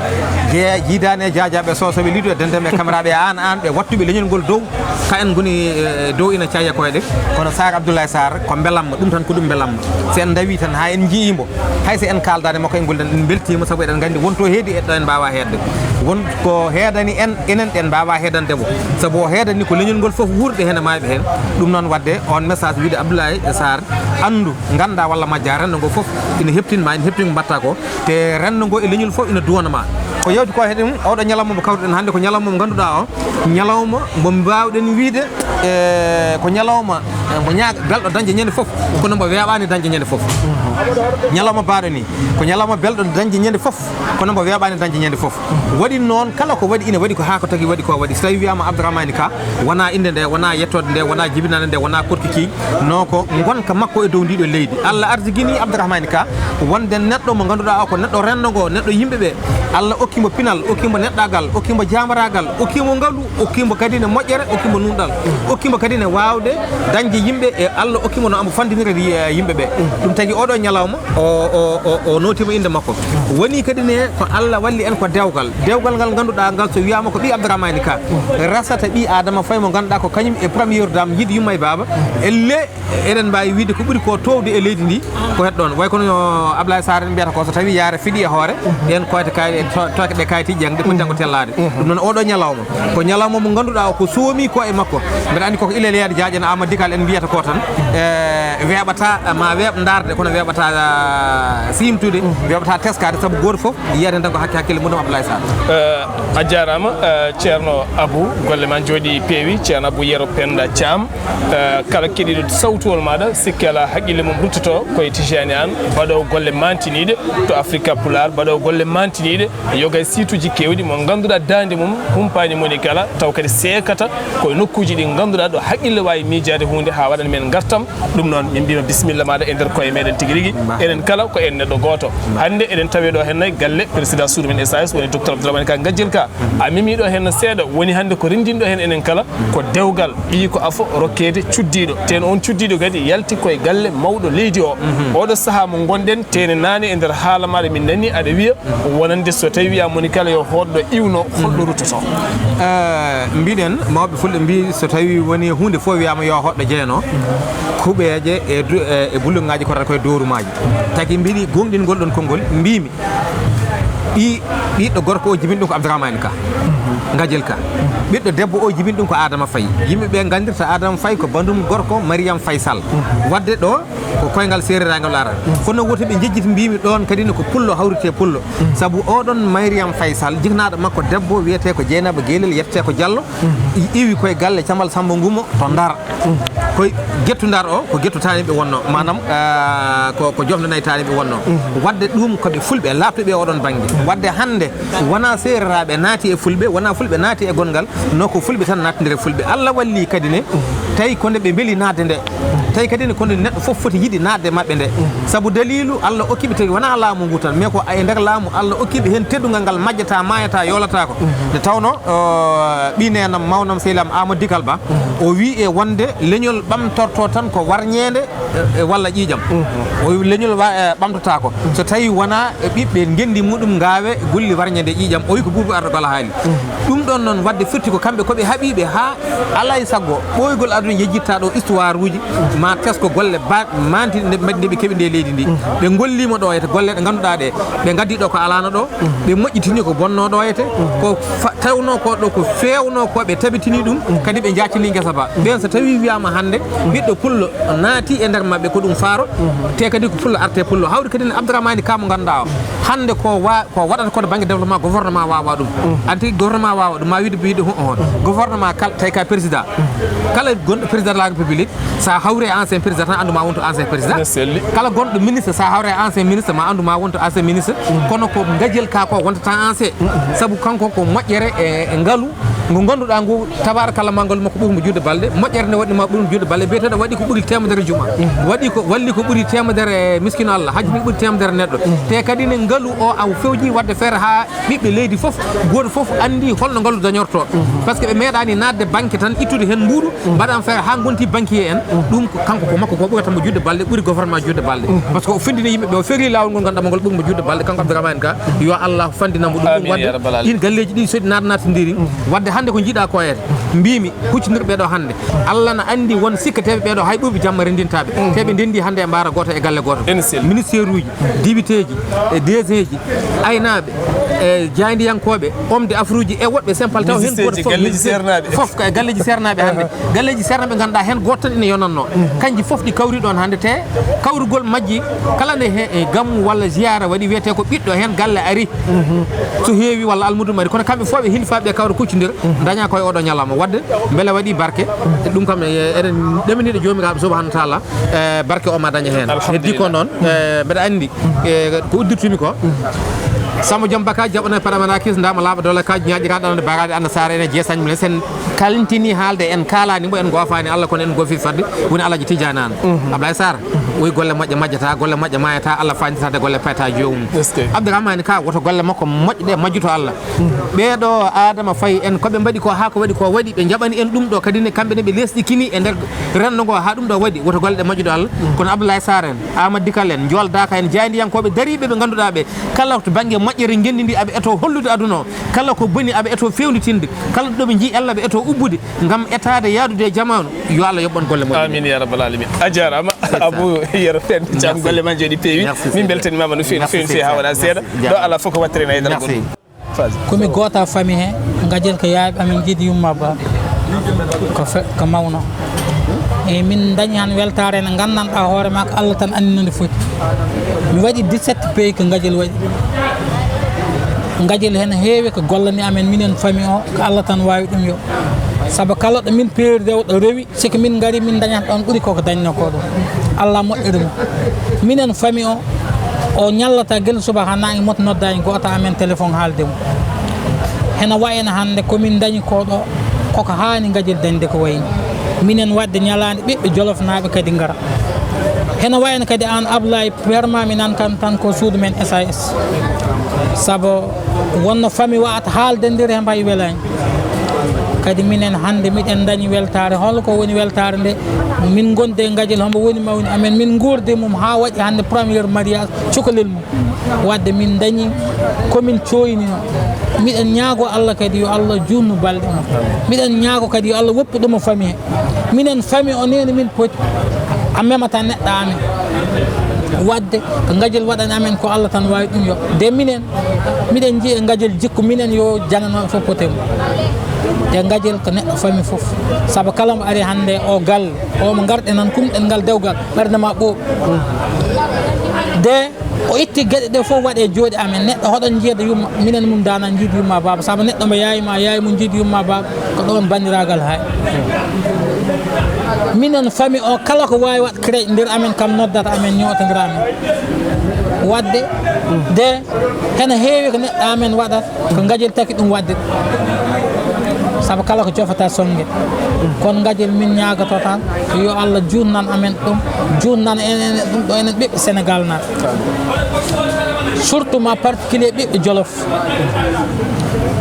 Je-, jiidaani e jaajaaɓe, soosooɓe, liɗuɓe, dental e kameraaɓe, aan, aan, ɓe waɗtuɓe leñol ngol dow. Ka en ngoni, eh, dow ina caya koyɗe, kono Sar Abdoulaye Sar ko mbelamma, ɗum tan ko ɗum mbelamma. So en ndawii tan haa en njiyii mbo, hay so en kaaldaani makko, en ngollidan, en mbeltiima, sabu eɗen nganndi won to heedi e ɗo en mbaawaa heedde. Won ko heedani en, enen ɗen mbaawaa heedande mo. Sabu o heedani ko leñol ngol fof wuurɓe heen e maayɓe heen. Ɗum noon waɗde oon message wiide Abdoulaye Sar, anndu, nganndaa walla majjaa, renndo ngo fof ina heptin ma, ina heptin ko mbaɗtaa ko. Te renndo ngo e leñol fof ina duwana ma. Ko yawti ko he ɗum, oɗo ñalawma mo kawruɗen hannde ko ñalawma mo ngannduɗaa o, ñalawma mo mbaawɗen wiide, e, ko ñalawma, e, mo ñaaga belɗo dañde ñande fof, kono mbo weeɓaani dañde ñande fof. Ñalawma baaɗo ni, ko ñalawma belɗo dañde ñande fof, kono mbo weeɓaani dañde ñande fof. Waɗi noon, kala ko waɗi ina waɗi ko haa ko tagi waɗi ko waɗi. So tawi wiyaama Abdourahmani Ka, wona innde nde, wona yettoode nde, wona jibinaande nde, wona korki kii, no ko ngonka makko e dow ndiɗo leydi. Allah arjigini Abdourahmani Ka wonde neɗɗo mo ngannduɗaa o ko neɗɗo renndo ngo, neɗɗo yimɓe ɓe. Allah okki mo pinal, okki mo neɗɗaagal, okki mo jaambaraagal, okki mo ngalu, okki mo kadi ne moƴƴere, okki mo nunɗal, okki mo kadi ne waawde dañde yimɓe e Allah Okki mo no amo fandinira yimɓe ɓe. Ɗum tagi oɗo ñalawma o, o, o, o notima innde makko. Woni kadi ne ko Allah walli en ko dewgal. Dewgal ngal ngannduɗaa ngal so wiyaama ko ɓii Abdourahmane Ka. Resata ɓii Adama fayi mo ngannduɗaa ko kañum e première dame yiɗi yumma e baaba. Elle eɗen mbaawi wiide ko ɓuri ko toowde e leydi ndi ko het ɗoon. Way kono no Ablaye Sarr en mbiyata ko so tawi yaare fiɗi e hoore. Ɗeen koyte kay, to-, toyke ɗe kayiti jangde ko janngo tellaade. Ɗum noon oɗo ñalawma. Ko ñalawma mo ngannduɗaa o ko soomi ko e makko. Mbeɗa anndi koko Ilel Yaade Jaaƴ en Amadou Dikal en mbiyata ko tan. E, weeɓata, ma weeɓ ndaarde, kono weeɓata, ah, siimtude, weeɓata teskaade, sabu gooto fof yiyata tan ko hakke hakkille mum Abdoulaye Sall. Eh, a jaaraama, eh, Ceerno Abou, golle ma njooɗi peewi, Ceerno Abou Yero Penda Thiam. Eh, kala keɗiiɗo sawtuwol maaɗa, sikke alaa haqqille mum ruttoto ko e Tijani Anne, baɗoowo golle maantiniiɗe to Afrika Pulaar, baɗoowo golle maantiniiɗe, yoga e siituuji keewɗi mo ngannduɗaa daande mum humpaani moni kala, taw kadi seekata ko e nokkuuji ɗi ngannduɗaa ɗo haqqille waawi miijaade huunde haa waɗana men ngartam. Ɗum noon, min mbiyima bisimilla maaɗa e nder koye meɗen tigi rigi. Enen kala ko en neɗɗo gooto. Hannde eɗen tawi ɗo heen nay galle président suudu men S A S woni docteur Abdourahmane Ka Gajel Ka. A memi ɗo heen seeɗa, woni hannde ko renndinɗo heen enen kala ko dewgal, ɓiyi ko afo rokkeede cuddiiɗo. Teen oon cuddiiɗo kadi yalti koye galle mawɗo leydi o. Oɗo sahaa mo ngonɗen, teene naane e nder haala maaɗa min nani aɗa wiya wonande so tawi wiya moni kala yo hoɗɗo iwno, holɗo ruttoto? Eh, mbiɗen, mawɓe fulɓe mbi so tawi woni huunde fof wiyama yo hoɗɗo jeyno, kuɓeeje e du-, e, e bulluŋaaji ko tan koye dowrumaaji. Tagi mbiɗi goongɗingol ɗon konngol, mbimi ɓi-, ɓiɗɗo gorko o jibini ɗum ko Abdourahmane Ka, Gajel Ka. Ɓiɗɗo debbo o jibini ɗum ko Adama Faye. Yimɓe ɓe nganndirta Adama Faye ko bandum gorko Mariam Faye Sall. Waɗde ɗo ko koyngal seereraangal ara. Kono woto ɓe njejjit mbimi ɗoon kadi ne ko pullo hawrite pullo. Sabu oɗon Mariam Faye Sall, jiknaaɗo makko debbo wiyetee ko Jeynaba Gelel, yettee ko Diallo, i-, iwi koye galle Camal Samba Ngumo to Ndar. Koye gettu Ndar o, ko gettu taaniɓe wonno, maanaam, ah, ko, ko jofnde nayi taaniɓe wonno. Waɗde ɗum ko ɓe fulɓe laaɓtuɓe e oɗon bannge. Waɗde hannde wonaa seereraaɓe naati e fulɓe, wonaa fulɓe naati e gonngal, no ko fulɓe tan naatndir e fulɓe. Allah walli kadi ne, tawi ko nde ɓe mbeli naatde nde, tawi kadi ne ko nde neɗɗo fof foti yiɗi naatde maɓɓe nde. Sabu daliilu Allah okki ɓe tawi wonaa laamu ngu tan, mais ko e nder laamu Allah okki ɓe heen teddungal ngal majjata, maayata, yoolataako. Nde tawno, o, ɓii neenam, mawnam, sehlam Amadou Dikal Ba, o wii e wonde leñol ɓamtorto tan ko warñeende, e, e walla ƴiiƴam. O wi leñol wa-, e, ɓamtotaako. So tawi wonaa e ɓiɓɓe ngenndi muɗum ngaawe golli warñeende ƴiiƴam, o wi ko buubu arɗo kala haali. Ɗum ɗon noon waɗde firti ko kamɓe ko ɓe haɓiiɓe haa alaa e sago ɓooygol aduna yejjitta ɗo histoire uji ma tesko golle ba-, manti nde, nde ɓe keɓi nde leydi ndi. Ɓe ngolliima ɗo e golle ɗe ngannduɗaa ɗe, ɓe ngaddi ɗo ko alaano ɗo, ɓe moƴƴitini ko bonnoo ɗo e te, ko fa-, tawnoo ko ɗo ko feewnoo ko ɓe tabitini ɗum, kadi ɓe njaacini ngesa ba. Ɓeen so tawi wiyaama hannde ɓiɗɗo pullo naati e nder maɓɓe ko ɗum faaro, te kadi ko pullo arte pullo. Hawri kadi ne Abdourahmane Ka mo ngannduɗaa o, hannde ko wa-, ko waɗata ko to bannge développement gouvernement waawa ɗum. Anti gouvernement waawa ɗum, ma wiide wiide ho-, on. Gouvernement kala, tawi ka président. Kala gonɗo président de la République, sa hawri e ancien président tan anndu ma wonto ancien président. Ne selli. Kala gonɗo ministre, sa hawri e ancien ministre, ma anndu ma wonto ancien ministre. Kono ko Gajel Ka ko wontata ancien. Sabu kanko ko moƴƴere e, e ngalu, ngu ngannduɗaa ngu, tabarakalla, ma ngalu makko ɓuri mo juutde balɗe, moƴƴere nde waɗi ma ɓuri mo juutde balɗe, biyeteeɗo waɗi ko ɓuri teemedere juma. Waɗi ko, walli ko ɓuri teemedere miskino Allah, hajji ko ɓuri teemedere neɗɗo. Te kadi ne ngalu o a fewji waɗde feere haa ɓiɓɓe leydi fof, gooto fof anndi holno ngalu dañorto. Par ce que ɓe meeɗaani naatde banque tan, ittude heen mbuuɗu, mbaɗa feere haa ngonti banquier en. Ɗum ko kanko ko makko ko ɓurata mo juutde balɗe, ɓuri gouvernement juutde balɗe. Par ce que o fenndini yimɓe ɓe, o feeri laawol ngol ngannduɗaa mo ngol ɓuri mo juutde balɗe, kanko Abdourahmane Ka, yo Allah fanndina mo ɗum. Amiin, waɗde ya rabbal alamin. Ɗiin galleeji ɗi so ɗi naat-, naatindiri, waɗde hannde ko njiɗaa ko e mbimi huccindirɓe ɓe ɗo hannde. Allah na anndi won sikkateeɓe ɓe ɗo hay ɓurɓe jamma renndintaaɓe. Te ɓe ndenndi hannde e mbaara gooto e galle gooto. Ene selli. Ministère uji, député ji, e D G ji, aynaaɓe, e jaayndiyankooɓe, homme d'affaires uji e woɗɓe simple taw heen gooto fof, galleeji seernaaɓe. Fof ko e galleeji seernaaɓe hannde. Galleeji seernaaɓe ngannduɗaa heen gooto tan ina yonannoo. Kanji fof ɗi kawri ɗoon hannde te kawrugol majji kala nde he, e gammu walla ziyaara waɗi wiyetee ko ɓiɗɗo heen galle ari. So heewi walla almuudo mari, kono kamɓe fof ɓe hilifaaɓe ɓe kawra kuccondira, daña koye oɗo ñalawma. Waɗde mbele waɗi barke. Ɗum kam e, eɗen ɗaminiiɗo Joomiraaɗo Subhaanahu wa Taala, e, barke o ma dañe heen. Alhamdulillah. Heddi ko noon, e, mbeɗa anndi, e, ko uddirtumi ko. Samba Joom Baka jaɓano e paɗa mana kis ndama laaɓa doole ka ñaaƴiraɗo ande baraɗe ande saare ene jeesañ mum sen kalintini haalde en kaalani mo en gofaani Allah kono en gofi fadde woni Alhaji Tidiane Anne. Ablaye Sarr. Oy golle moƴƴe majjata, golle moƴƴe maayata, Allah faanditata golle payata joomum. Abdourahmane Ka, woto golle makko moƴƴe ɗe majjuto Allah. Ɓeeɗo Adama Faye en, ko ɓe mbaɗi ko, haa ko waɗi ko waɗi, ɓe njaɓani en ɗum ɗo, kadi ne kamɓe ne ɓe lesɗikini e nder renndo ngo haa ɗum ɗo waɗi, woto golle ɗe majjuto Allah. Kono Abdoulaye Sarr en, Amadou Dikal en, Njool Daaka en, jaayndiyankooɓe dariiɓe ɓe ngannduɗaa ɓe, kala to bannge moƴƴere ngenndi ndi aɓe eto hollude aduna o, kala ko boni aɓe eto fewnditinde, kala ɗo ɓe njii ella ɓe eto ubbude, ngam etaade yaadude e jamaanu, yo Allah yoɓ on golle moƴƴe. Amin ya rabbal alamin. A jaaraama, Abou Yero Pend Thiam, golle ma njooɗi peewi. Min mbeltanimaama no feewi, no feewi, no feewi haa waɗa seeɗa. Ɗo alaa fof ko waɗteren e nder goɗɗum. Ko mi goota fami he, ngajel ko yaayɓe amin njiidi yumma ba. Ko fe-, ko mawno. E min dañi han weltaare nde nganndanɗaa hoore maa ko Allah tan anndi no nde foti. Mi waɗi dix-sept pays ko ngajel waɗi. Ngajel hene heewi ko gollani amen minen fami o, ko Allah tan waawi ɗum yo. Sabu kala ɗo min peeri rewɗo rewi, si ko min ngari, min dañata ɗon ɓuri koko dañno ko ɗum. Allah moƴƴere mum. Minen fami o, o ñallata gila subaka haa naange moto nodda en goota amen téléphone haalde mum. Hena wayno hannde ko min dañi ko ɗo, koko haani ngajel dañde ko wayni. Minen waɗde ñalaande ɓiɓɓe Jolofnaaɓe kadi ngara. Hena wayno kadi aan Ablaye Perma mi nan kan tan ko suudu men S A S. Sabu wonno fami wa'ata haalde nder he mbay welaani. Kadi minen hannde miɗen dañi weltaare. Hol ko woni weltaare nde? Min ngondi e ngajel hombo woni mawni amen. Min ngordi mum haa waɗi hannde premier mariage cukalel mum. Wadde min dañi ko min cooynino. Miɗen ñaago Allah kadi yo Allah juutnu balɗe mum. Miɗen ñaago kadi yo Allah woppu ɗum o fami he. Minen fami o nene min poti. A memata neɗɗo amen. Wadde ko ngajel waɗani amen ko Allah tan waawi ɗum yo. De minen, miɗen njiya ngajel jikku minen yo janano fof potem. De ngajel ko neɗɗo fami fof. Sabu kala mo ari hannde o galle, o mo ngarɗen nan kumɗen ngal dewgal, ɓernde ma ɓooɓi. De o itti geɗe ɗe fof waɗe jooɗi amen. Neɗɗo hoɗon njiida yumma, minen mum dana njiidi yumma baaba. Sabu neɗɗo mo yaayi ma, yaayi mum njiidi yumma baaba, ko ɗon banndiraagal haay. Minen fami o kala ko waawi waɗ crèche nder amen kam noddata amen, ñootondira amen. Wadde de hena heewi ko neɗɗo amen waɗata, ko ngajel taki ɗum waɗde ɗum. Sabu kala ko jofata sonnge. Kono ngajel min ñaagoto tan, yo Allah juutnan amen ɗum, juutnan en, enen ɗum ɗo, enen ɓiɓɓe Sénégal naaɓe. Surtout ma particulier ɓiɓɓe Jolof.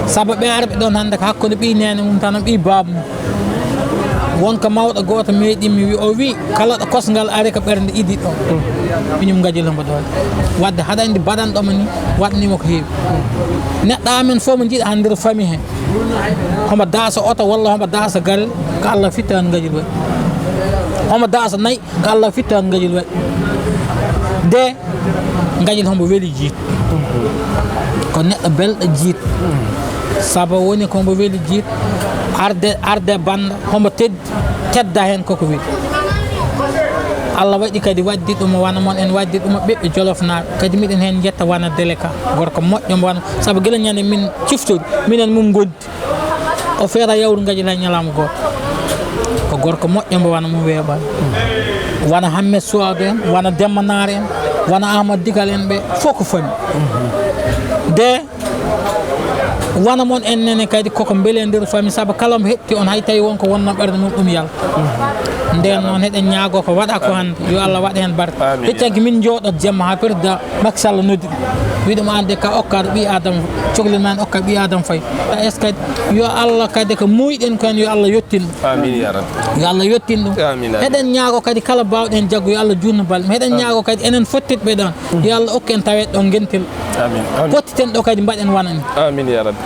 Sabu ɓe arɓe ɗon hannde ko hakkunde ɓii neene mum tan, ɓii baaba mum. Wonko mawɗo gooto meeɗi mi wi, o wi, kala ɗo kosngal ari ko ɓernde idi ɗo. Miñum ngajel hombo ɗon. Wadde haɗa anndi baɗanɗo mo ni, waɗanimo ko heewi. Neɗɗo amen fof mo njiɗa hannde nder fami he. Homo daasa oto walla homo daasa galle, ko Allah fitta han ngajel waɗi. Homo daasa nayi, ko Allah fitta han ngajel waɗi. De ngajel hombo weli jiit. Ko neɗɗo belɗo jiit. Sabu woni ko mbo weli jiit. Arde, arde banda, hombo teddi, tedda hen koko weli. Allah waɗi kadi waddi ɗum wano mon en waddi ɗum ɓiɓɓe Jolof naaɓe. Kadi miɗen hen jetta wano Dele Ka. Gorko moƴƴo mo wano, sabu gila ñande min ciftori, minen mum gondi. O feera yawru ngajel hay ñalaama gooto. Ko gorko moƴƴo mbo wano mum weeɓa. Wano Hammet Suwaadu en, wano Demba Naar en, wano Ahmad Dikal en, ɓe fof ko fami. De wano mon en nene kadi koko mbele nder fami, sabu kala mo hetti on hay tawi wonko wonno ɓernde mum ɗum yal. Nden noon heɗen ñaago ko waɗa ko hannde, yo Allah waɗ hen barke. Amin. Heccanki min jooɗot jamma ha président Macky Sall noddi ɗum. Wi ɗum an de ka okkaɗo ɓii Adama, coklel ma en okka ɓii Adama Faye. Est-ce que yo Allah kadi ko muuyɗen ko hen yo Allah yottin ɗum. Amin ya rabbi. Yo Allah yottin ɗum. Amin, amin. Heɗen ñaago kadi kala baawɗo hen jaggu yo Allah juutnu balɗe mum. Heɗen ñaago kadi enen fottiɓe ɗon. Yo Allah okku en taweede ɗon ngentel. Amin, amin. Pottiten ɗo kadi mbaɗen wano ni. Amin ya rabbi.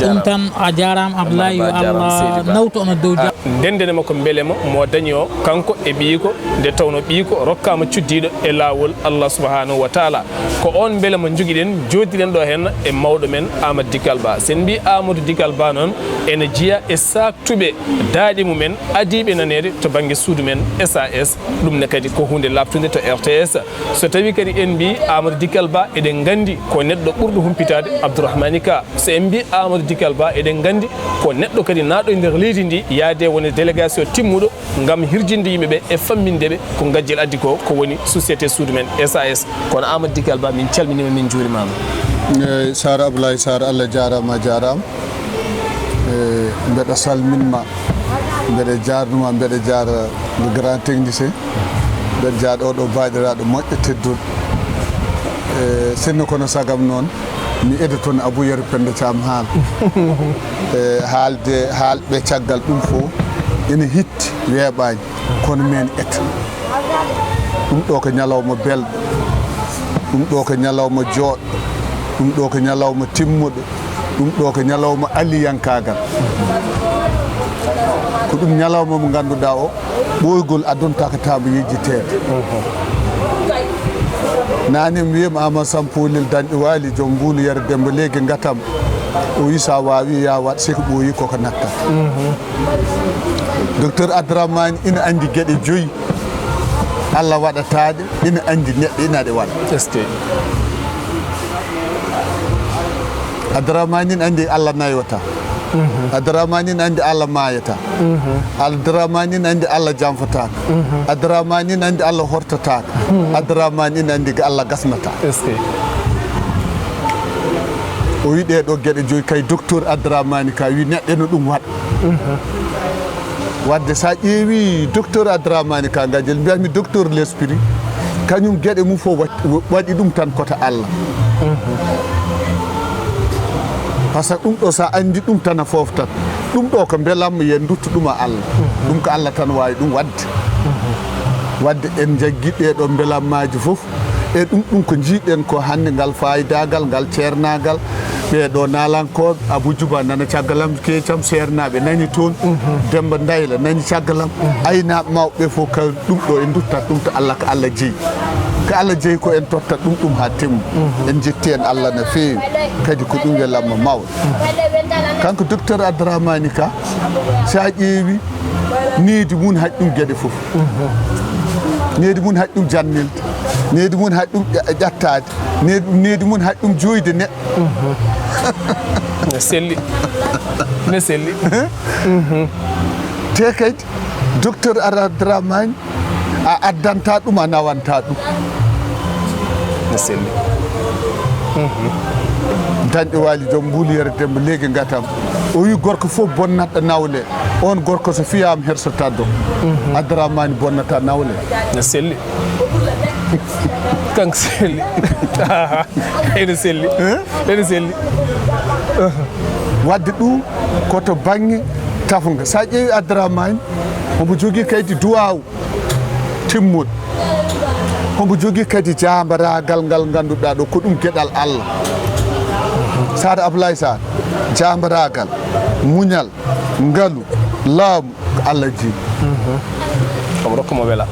Ɗum tan a jaaraama Ablaye, yo Allah nawtu on e dow jam. Ndendene mo ko mbele mo, mo dañi o, kanko e ɓiyiko, nde tawno ɓiyiko rokkaama cuddiiɗo e laawol Allah subhanahu wa taala. Ko on mbele mo njogiɗen, jooɗiɗen ɗo henna e mawɗo men Amadou Dikal Ba. Sen mbi Amadou Dikal Ba noon, ene jeya e saaktuɓe daaɗe mumen, adiiɓe naneede to bannge suudu men S A S. Ɗum ne kadi ko huunde laaɓtunde to R T S. So tawi kadi en mbi Amadou Dikal Ba, eɗen nganndi ko neɗɗo ɓurɗo humpitaade Abdourahmani Ka. So en mbi Amadou Dikal Ba, eɗen nganndi ko neɗɗo kadi naaɗo e nder leydi ndi, yaade wone délégation timmuɗo ngam hirjinde yimɓe ɓe e famminde ɓe ko ngajjel addi ko, ko woni société suudu men S A S. Kono Amadou Dikal Ba, min calminima, min juurimaama. Eyi, Sara Ablaye Sara, Allah jaaraama, a jaaraama. E, mbeɗa salminma, mbeɗa jaarnuma, mbeɗa jaara le grand technicien. Mbeɗa jaaɗo ɗo baaɗiraaɗo moƴƴo tedduɗo. E sinno kono sagam noon, mi edo toon Abou Yero Penda Thiam Haal. E haalde, haalɓe caggal ɗum fof ene hitti, weeɓaani, kono men eto. Ɗum ɗo ko ñalawma belɗo, ɗum ɗo ko ñalawma jooɗɗo, ɗum ɗo ko ñalawma timmuɗo, ɗum ɗo ko ñalawma aliyankaagal. Ko ɗum ñalawma mo ngannduɗaa o, ɓooygol aduna takataama yejjiteede. Naane mi wiima Ama Sampoolel Dañɗo Waali, joom mbuulu Yero Demmba Leegi Ngatam. O wi so a waawi ya waɗ, si ko ɓooyi koko nattata. Docteur Adramani ina anndi geɗe joyi. Allah waɗataa ɗe, ina anndi neɗɗo ina ɗe waɗa. Est-ce que? Adramani ina anndi Allah naywata. Adramani ina anndi Allah maayata. Adramani ina anndi Allah janfataaka. Adramani ina anndi Allah hortataaka. Adramani ina anndi ko Allah gasnata. Est-ce que? O wi ɗee ɗo geɗe joyi kay, docteur Adramani ka wi neɗɗo no ɗum waɗa. Wadde so a ƴeewi docteur Adramani ka Gadiel, mbiyatmi docteur l'esprit, kañum geɗe mum fof wa-, waɗi ɗum tan koto Allah. Par ce que ɗum ɗo so a anndi ɗum tan a fooftat. Ɗum ɗo ko mbelamma yen nduttu ɗum a Allah. Ɗum ko Allah tan waawi ɗum waɗde. Wadde en njaggi ɗee ɗo mbelammaaji fof. E ɗum, ɗum ko njiiɗen ko hannde ngal faayidaagal, ngal ceernaagal, ɓee ɗo naalankooɓe, Abou Djouba nana caggal am, Keecam, seernaaɓe nani toon, Demmba Ndayla nani caggal am, aynaaɓe mawɓe ɓe fof kawri ɗum ɗo e nduttat ɗum to Allah, ko Allah jeyi. Ko Allah jeyi ko en tottat ɗum, ɗum haa timma. En njetti en Allah no feewi, kadi ko ɗum welamma mawɗo. Kanko docteur Adramani ka, so a ƴeewi, needi mum haɗi ɗum geɗe fof. Needi mum haɗi ɗum jannilde. Needi mum haɗi ɗum ƴa-, ƴattaade. Needi, needi mum haɗi ɗum jooyde neɗɗo. Ne selli. Ne selli. Te kadi, docteur Adramani, a addanta ɗum, a nawanta ɗum. Ne selli. Dañɗo Waali joom mbuulu Yero Demmba Leegi Ngatam. O wi gorko fof bonnatɗo nawle. On gorko so fiyaama hersotaɗo. Adramani bonnata nawle. Ne selli. Kanko selli. Ene selli. Ene selli. Wadde ɗum ko to bannge tafnga. So a ƴeewi Adramani, omo jogii kadi duwaaw timmuɗo. Omo jogii kadi jaambaraagal ngal ngannduɗaa ɗo ko ɗum geɗal Allah. Saare Ablaye Sarr, jaambaraagal, muñal, ngalu, laamu, ko Allah jeyi. Omo rokka mo wela.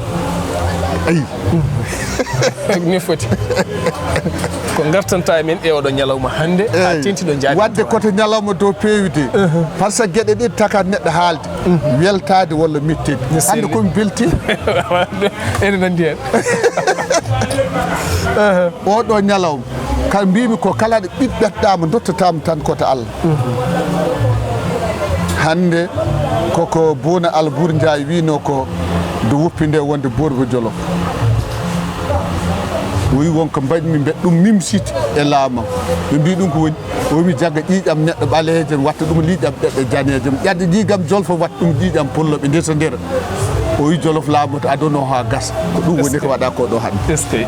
Ayi. Ni foti. Ko ngartanta e men e oɗo ñalawma hannde, haa teŋti ɗo njaaɗi. Wadde koto ñalawma dow peewde. Par ce que geɗe ɗe takat neɗɗo haalde. Weltaade walla mettede. Hannde ko mi belti. Ene nanndi heen. Oɗo ñalawma, ka mbimi ko kala ɗo ɓiɓɓe ɓetɗaama, dottataama tan koto Allah. Hannde koko Bouna Albouri Ndiaye wino ko nde woppi nde wonde Borgo Jolof. O wi won ko mbaɗmi, mbeɗa ɗum mimsiti e laamam. Ɓe mbi ɗum ko woni? O wi jagga ƴiiƴam neɗɗo ɓaleejo, watta ɗum liiƴam ɓeɓɓe janeejo. Ƴadda ƴiiƴam jolfo, watta ɗum ƴiiƴam pullo, ɓe ndesondira. O wi Jolof laamoto adono haa gasa. Ko ɗum woni ko waɗa ko ɗo hannde. Est-ce que?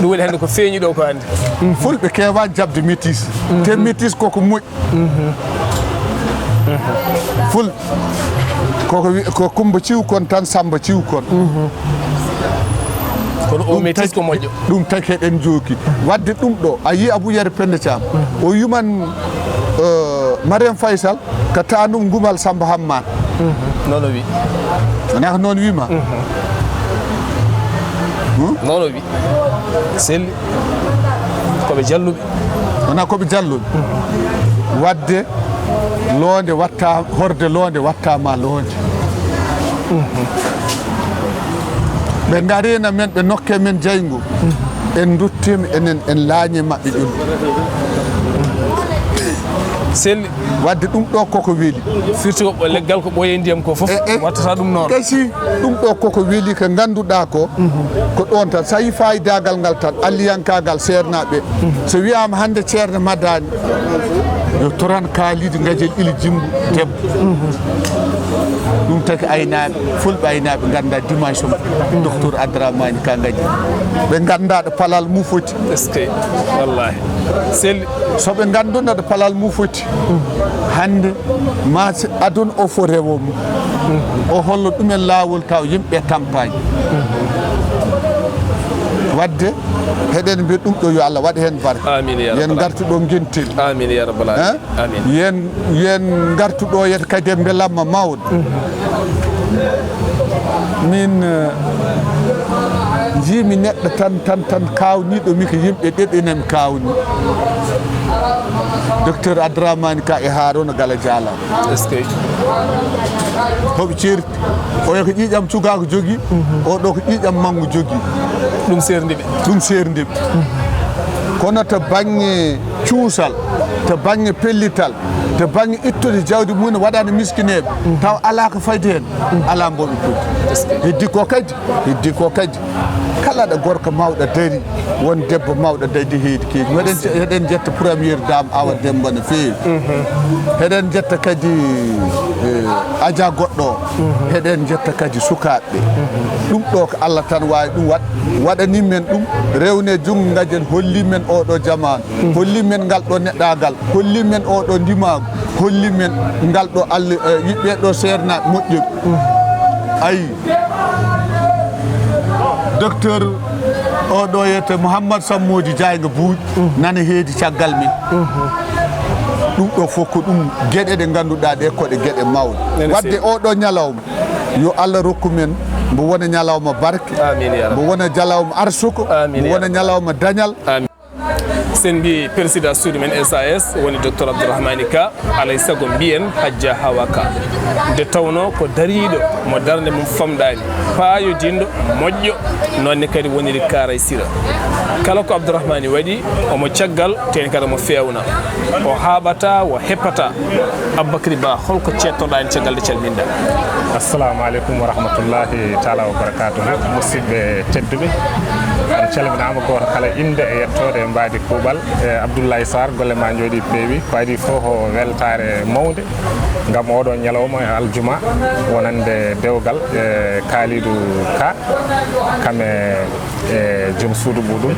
Ɗum woni hannde ko feeñi ɗo ko hannde. Fulɓe keewaani jaɓde métis. Te métis koko moƴƴi. Ful. Koko wi-, ko Kumba Ciw kon tan, Samba Ciw kon. Kono o métis ko moƴƴo. Ɗum tagi eɗen jooki. Wadde ɗum ɗo, a yii Abou Yero Penda Thiam. O yuman, eh, Mariam Faisal, ka taanum ngumal Samba Hamman. Noon o wi. Wonaa ko noon wima? Noon o wi. Selli. Ko ɓe jalluɓe. Wonaa ko ɓe jalluɓe. Wadde loonde watta, horde loonde watta ma loonde. Ɓe ngarina men, ɓe nokke men jaygo. En duttima enen, en laañe maɓɓe ƴulɓe. Selli. Wadde ɗum ɗo koko weli. Firti ko leggal ko ɓooye ndiyam ko fof, e, e, wattata ɗum noon. Gasi, ɗum ɗo koko weli ko ngannduɗaa ko, ko ɗoon tan. So a yii faayidagal ngal tan, alliyankaagal seernaaɓe. So wiyaama hannde ceerno Madani, yo toran kaalidi ngajel ili jimbu debbo. Ɗum taki aynaaɓe, fulɓe aynaaɓe ngannda dimension mo docteur Abdourahmane Ka ngaji. Ɓe ngannda ɗo palal mum foti. Est-ce que? Wallahi. Selli. So ɓe ngannduno ɗo palal mum foti, hannde ma si aduna o fof rewo mum. O hollo ɗumen laawol taw yimɓe tampaani. Waɗde, heɗen mbiya ɗum ɗo yo Allah waɗ heen barke. Amin ya rabbal alamin. Yen ngartu ɗo ngenten. Amin ya rabbal alamin. Hein? Amin. Yen, yen ngartu ɗo yet kadi e mbelamma mawɗo. Min, eh, njiimi neɗɗo tan, tan, tan kaawniiɗo mi ko yimɓe ɗiɗo ina mi kaawni. Docteur Abdourahmane Ka e Harouna Gala Diallo. Est-ce que? Hoɓe ceerti. Oya ko ƴiiƴam cukaaku jogii, o ɗo ko ƴiiƴam manngu jogii. Ɗum seerndi ɓe. Ɗum seerndi ɓe. Kono to baŋŋe cuusal, to baŋŋe pellital, to baŋŋe ittude jawdi mum waɗana miskineeɓe, taw alaa ko fayde heen, alaa mbo ɓe poti. Heddi ko kadi, heddi ko kadi. Kala ɗo gorko mawɗo dari, won debbo mawɗo dari heedi keedi. Eɗen, eɗen njetta première dame Awa Demba no feewi. Eɗen njetta kadi, eh, Aja Goɗɗo o. Eɗen njetta kadi sukaaɓe. Ɗum ɗo ko Allah tan waawi ɗum waɗ. Waɗani men ɗum, rewne junngo ngajen, holli men oo ɗo jamaanu. Holli men ngal ɗo neɗɗaagal. Holli men oo ɗo ndimaagu. Holli men ngal ɗo Allah, eh, yiɓɓe ɗo seernaaɓe moƴƴuɓe. Ayi. Docteur o ɗo wiyetee Mouhammad Sammodi Jaaynga Buuɗi nana heedi caggal men. Ɗum ɗo fof ko ɗum geɗe ɗe ngannduɗaa ɗe ko ɗe geɗe mawɗe. Ene waɗde seeri. Oo ɗo ñalawma, yo Allah rokku men mbo wona ñalawma barke, amin ya rabbi, mbo wona ñalawma arsuko, amin, mbo ya wona rabbi, ñalawma dañal. Amin. Sen mbi président suudu men S A S woni docteur Abdourahmani Ka, alay sago mbiyen Hajja Hawa Ka. Nde tawno ko dariiɗo mo darnde mum famɗaani, paayodinɗo, moƴƴo, noon ne kadi woniri Kaaray Sira. Kala ko Abdourahmani waɗi, omo caggal, teni kadi omo feewna. O haaɓata, o heppata. Aboubacry Ba, holko ceettoɗaa en caggal nde calminɗaa? Assalamu aleykum wa rahmatullahi taala wa barakatuhu. Musidɓe tedduɓe, on calminaama, gooto kala innde e yettoode e mbaadi kuuɓal. E Abdoulaye Sarr, golle ma njooɗii peewi. Ko adii fof ko weltaare mawnde ngam oɗo ñalawma e aljuma wonande dewgal, e Kalidou Ka, kam e e joom suudu muɗum.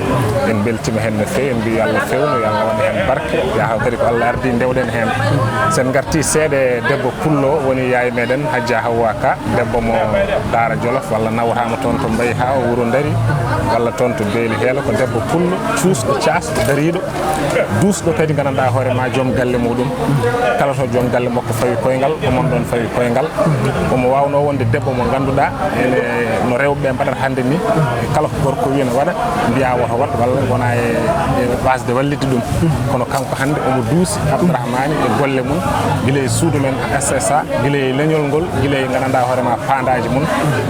En mbeltima heen no feewi, en mbi yo Allah fewnu, yo Allah waɗ heen barke, yaha kadi ko Allah ardi ndewɗen heen. Sen ngarti seeɗa e debbo pullo woni yaay meɗen Hajja Hawwa Ka, debbo mo Daara Jolof, walla nawataama toon to Mbayi haa o wuro Ndari, walla toon to Beeli Heelo, ko debbo pullo, cuusɗo, caasɗo, dariiɗo, duusɗo kadi, nganndanɗaa hoore ma, joom galle muɗum. Kala to joom galle makko fawi koyngal, o mon ɗon fawi koyngal. Omo waawnoo wonde debbo mo ngannduɗaa ene no rewɓe ɓe mbaɗata hannde ni. Kala ko gorko wiyi no waɗa, mbiya woto waɗ, walla wona e, e wasde wallitde ɗum. Kono kanko hannde omo duusi Abdourahmani e golle mum, gila e suudu men S S A, gila e leñol ngol, gila e nganndanɗaa hoore ma paandaaji mum.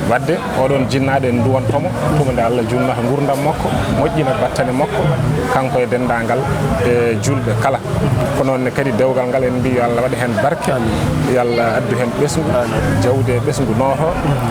Waɗde oɗon jinnaaɗo en nduwanto mo, tuma nde Allah junnata nguurndam makko, moƴƴina battane makko, kanko e denndaangal e juulɓe kala. Ko noon ne kadi dewgal ngal en mbi yo Allah waɗ heen barke, amin, yo Allah addu heen ɓesngu, amin, jawdi e ɓesngu nooto,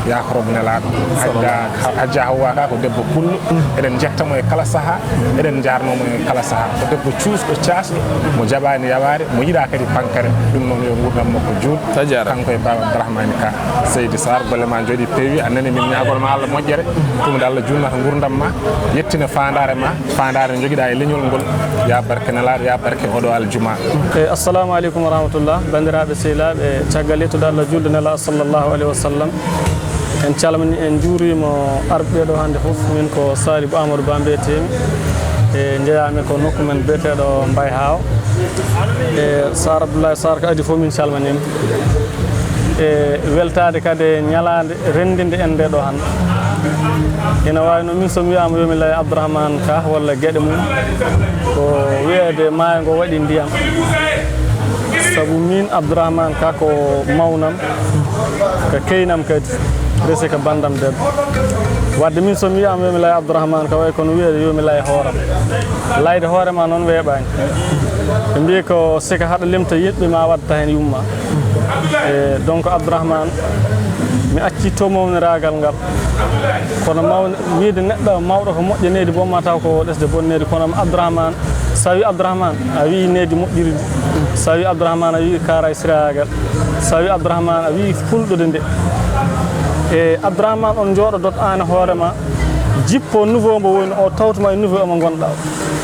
yaakoromo nelaaɗo. Hajja, Hajja Hawwa Ka ko debbo pullo, eɗen njetta mo e kala sahaa, eɗen njaarnoo mo e kala sahaa. Ko debbo cuusɗo, caasɗo, mo jaɓaani yawaare, mo yiɗaa kadi pankare. Ɗum noon yo nguurndam makko juut. A jaaraama. Kanko e Baaba Abdourahmani Ka. Seydi Sarr, golle ma njooɗii peewi, a nani min ñaagol ma Allah moƴƴere. Tuma nde Allah junnata nguurndam ma, yettina faandaare ma, faandaare nde njogiɗaa e leñol ngol. Ya barke nelaaɗo, ya barke oɗo aljuma. E, assalamu aleykum wa rahmatullah, banndiraaɓe sehilaaɓe, caggal yettude Allah, juulde nelaaɗo sallallahu aleyhi wa sallam, en calmini, en njuurima arɓe ɗo hannde fof. Min ko Salibou Amadou Ba mbiyetemi, e, njeeyami ko nokku men biyeteɗo Mbaye Hawa. E, Sarr Abdoulaye Sarr ko adii fof min calminima. E weltaade kadi e ñalaande renndinde en nde ɗo hannde. Ina waawi noon, min so mi wiyaama yo mi lay Abdourahmane Ka walla geɗe mum, ko wiyeede maayo ngo waɗi ndiyam. Sabu min Abdourahmane Ka ko mawnam, ko keynam kadi, resi ko banndam debbo. Waɗde min so mi wiyaama yo mi lay Abdourahmane Ka, way kono wiyeede yo mi lay hooram. Layde hoore ma noon weeɓaani. Ɓe mbiyi ko sika haɗa limta yeɗɓe ma waɗta heen yumma. E, donc Abdourahmane, mi accitto mawniraagal ngal. Kono mawn-, wiyde neɗɗo mawɗo ko moƴƴa nehdi, bonma taw ko ɗesde bonneede. Kono Abdourahmane, so a wii Abdourahmane, a wii nehdi moƴƴiri ndi. So a wii Abdourahmane, a wii Kaaray Siraagal. So a wii Abdourahmane, a wii fulɓe de nde. E Abdourahmane, on njooɗodot aan e hoore ma, jippo niveau mbo woni o, tawtuma e niveau mo ngonɗa o.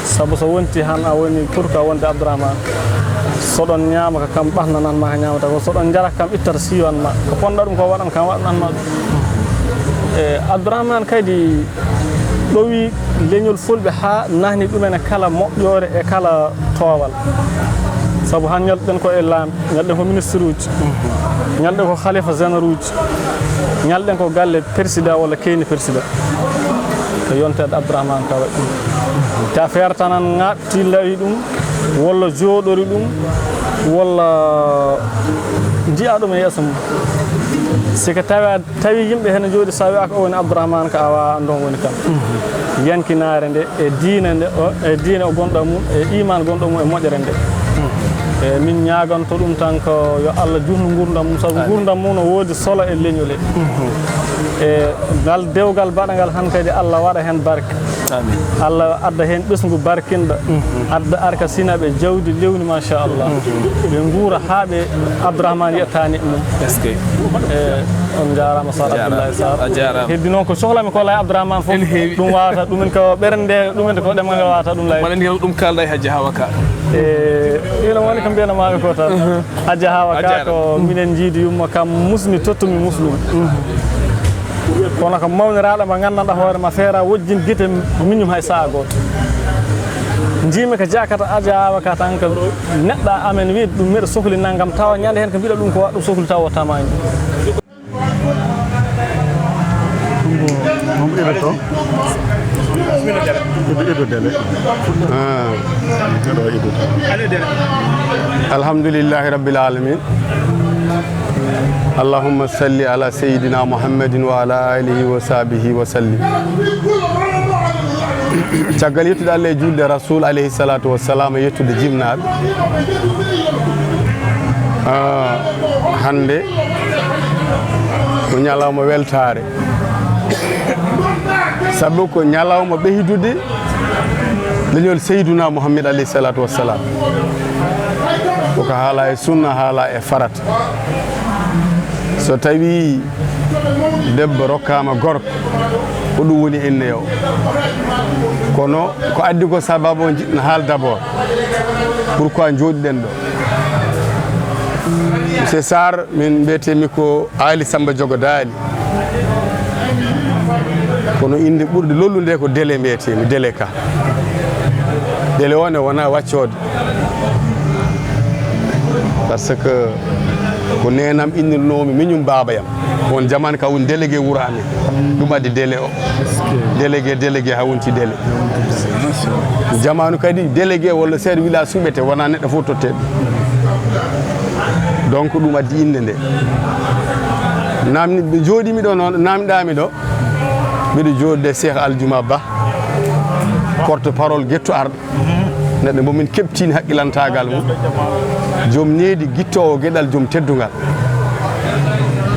Sabu so wonti han a woni pour que wonde Abdourahmane. So ɗon ñaama ka kam ɓatnanan ma ka ñaamata ko, so ɗon njara kam ittata siiwan ma. Ko ponɗa ɗum ko waɗan kam waɗanan ma ɗum. E Abdourahmane kadi ɗowi leñol fulɓe haa nahni ɗumen e kala moƴƴoore e kala toowal. Sabu han ñalɗen ko e laam, ñalɗen ko ministre uji, ñalɗen ko khalifa général uji, ñalɗen ko galle président walla keyni président. Ko yonteede Abdourahmane ka waɗi ɗum. Te a feertanan ŋaaɓti lawi ɗum, walla jooɗori ɗum, walla njiya ɗum e yeeso mum. Si ko tawa, tawi yimɓe hene jooɗi, so a wiyaaka o woni Abdourahmane ka, a waawaa anndu on woni kam. Yankinaare nde, e diine nde, o, e diine o gonɗo mum, e iman gonɗo mum, e moƴƴere nde. E min ñaaganto ɗum tan ko yo Allah juutnu nguurndam mum, sabu nguurndam mum no woodi solo e leñol he. E ngal dewgal baɗangal han kadi Allah waɗa hen barke. Amin. Allah adda hen ɓesngu barkinɗo, adda arka sinaɓe jawdi lewni, machallah. Ɓe nguura haa ɓe Abdourahmane yiyata neɗɗo mum. Est-ce que? E, on njaaraama, Sar Abdoulaye Sarr. A jaaraama. Heddi noon ko sohlami ko lay Abdourahmane fof. Ene heewi. Ɗum wawata, ɗumen ko ɓernde, ɗumen ko ɗemngal ngal wawata ɗum lay. Mbaɗa anndi ɗum kaalɗa e Hajji Hawa Ka. E, ina woni ko mbiyanamaami ko tan. Hajji Hawa Ka ko minen njiidi yumma kam musni tottumi muslum. Kono ko mawniraaɗo mo nganndanɗaa hoore ma feera wojjin gite miñum hay saha gooto. Njiimi ko jakata Hajji Hawa Ka tan ko neɗɗo amen wiide ɗum mbiɗa sohli nanngam tawa ñande heen ko mbiɗa ɗum ko waɗa ɗum sohli tawa o tamaani. Ɗum ko, ɗum ido to? Ido, ido dele. Ah. Ido, ido. Alhamdulillahi Rabbil Alamin. Allahumma salli ala Sayyidina Muhammadin wa ala alihi wa sahbihi wa sallim. Caggal yettude Allah e juulde Rasul alayhi salatu wassalam e yettude jimnaaɓe. Ah, hannde ko ñalawma weltaare. Sabu ko ñalawma ɓeydude leñol Seyduna Muhammad alayhi salatu wassalam. Ko ko haala e sunna, haala e farata. So tawi debbo rokkaama gorko, ko ɗum woni inne o. Kono ko addi ko sababu o njiɗno haal d'abord. Pourquoi njooɗiɗen ɗo? Monsieur Sarr, min mbiyetee-mi ko Aali Samba Jogo Daali. Kono innde ɓurde lollude ko Dele mbiyetee-mi, Dele Ka. Dele o ne wona waccoode. Par ce que ko neenam innirnoomi miñum baaba yam. On jamaanu ka woni délégué wuro amen. Ɗum addi Dele o. Délégué, délégué haa wonti Dele. Jamaanu kadi délégué walla chef de village suɓete, wona neɗɗo fof totte ɗum. Donc ɗum addi innde nde. Namni, ɓe jooɗiimi ɗo noon, namɗaami ɗo. Mbiɗo jooɗde Cheikh Aljuma Ba, porte-parole gettu arɗo. Neɗɗo mo min keɓtini haqqilantaagal mum. Joom needi, gittoowo geɗal, joom teddungal.